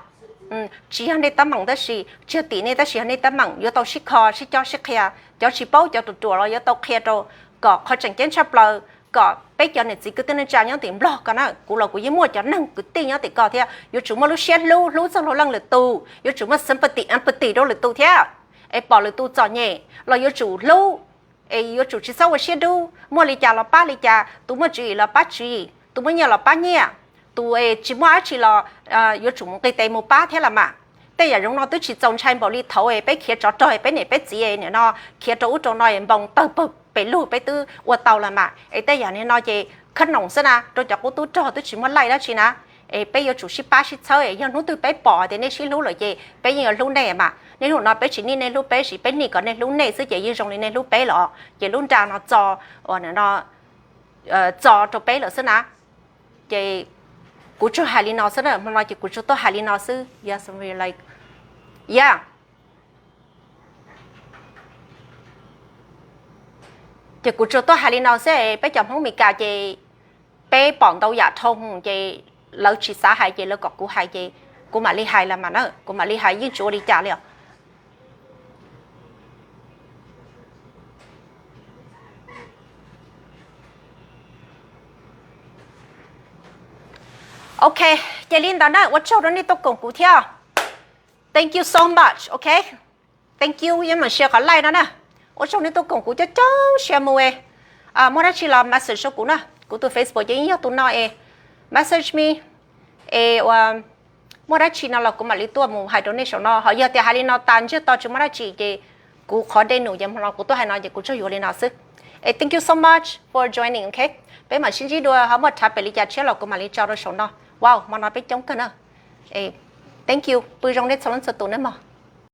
tsis yog nej teeb meem tab sis, tsis yog tim nej tab sis yog nej teeb meem, yuav tau sib kho sib cob sib qhia. Cov tsis paub cov ruam ruam los yuav tau qhia rau kom qhov tseem ceeb tshaj plaws kom peb cov niam txiv kwv tij neej tsa nyob tim Nplog ko na, kuv los kuv yeej muaj cov neeg kwv tij nyob tim ko thiab, yuav tsum muaj lub siab hlub, hlub txog luag leej lwm tus, yuav tsum muaj sympathy, empathy rau lwm tus thiab, es pom lwm tus txom nyem los yuav tsum hlub, es yuav tsum tsis txhob ua siab dub, muaj li cas los pab li cas, tus muaj tswv yim los pab tswv yim, tus muaj nyiaj los pab nyiaj, tus tsis muaj dab tsi los yuav tsum mus nqis tes mus pab thiab los mas. Tej yam zoo no twb tsis txaus ntshai npaum li thaud peb khiav tsov rog, peb niam peb txiv nim no khiav rau ub rau no npoo tawg pawg pes lug, peb twb ua tau los mas. Es tej yam li no ces khab noom xwb na, rau cov qub tub rog twb tsis muaj laij dab tsi na. Es peb yuav tsum sib pab sib txhawb, yog hnub twg peb pom tias nej sib hlub lawm ces peb yeej yuav hlub nej mas. Niaj hnub no peb tsis nij nej hlub peb, sis peb nij kom nej hlub nej xwb ces yeej zoo li nej hlub peb los. Ces lub nra no txo, no txo rau peb lawm xwb na. Ces kuv tsuas hais li no xwb, hmo no ces kuv tsuas tuaj hais li no xwb. Yog, ces kuv tsuas tuaj hais li no xwb, peb cov Hmoob Meskas ces peb pom ntau yam dhau hwv ces lawv tsis xav hais ces lawv kom kuv hais ces kuv mam li hais los mas na, kuv mam li hais yeej tsis ua li cas li os. Ok, ces li ntawd na, ua tsaug rau nej tuaj koom kuv thiab. Thank you so much, ok. Thank you, yeej meem share qhov like no na. Ua tsaug nej tuaj koom kuv coob coob, share mus. Muaj dab tsi los message rau kuv na, kuv tus Facebook ces yeej yog tus no es message me. Es muaj dab tsi no los kuv mam li tuaj mus hais rau nej saum no, ho yog tias hais li no tas ntsiag to tsis muaj dab tsi ces kuv qhov dej num ces hmo no kuv tuaj hais no ces kuv tsuas yuav li no xwb. Es thank you so much for joining, ok. Peb mam sib ntsib dua, ho muaj tham pem li cas tshiab los kuv mam li tso rau saum no. Wow, hmo no peb coob kawg na. Thank you, pw zoo nej txhua leej txhua tus nawb mog.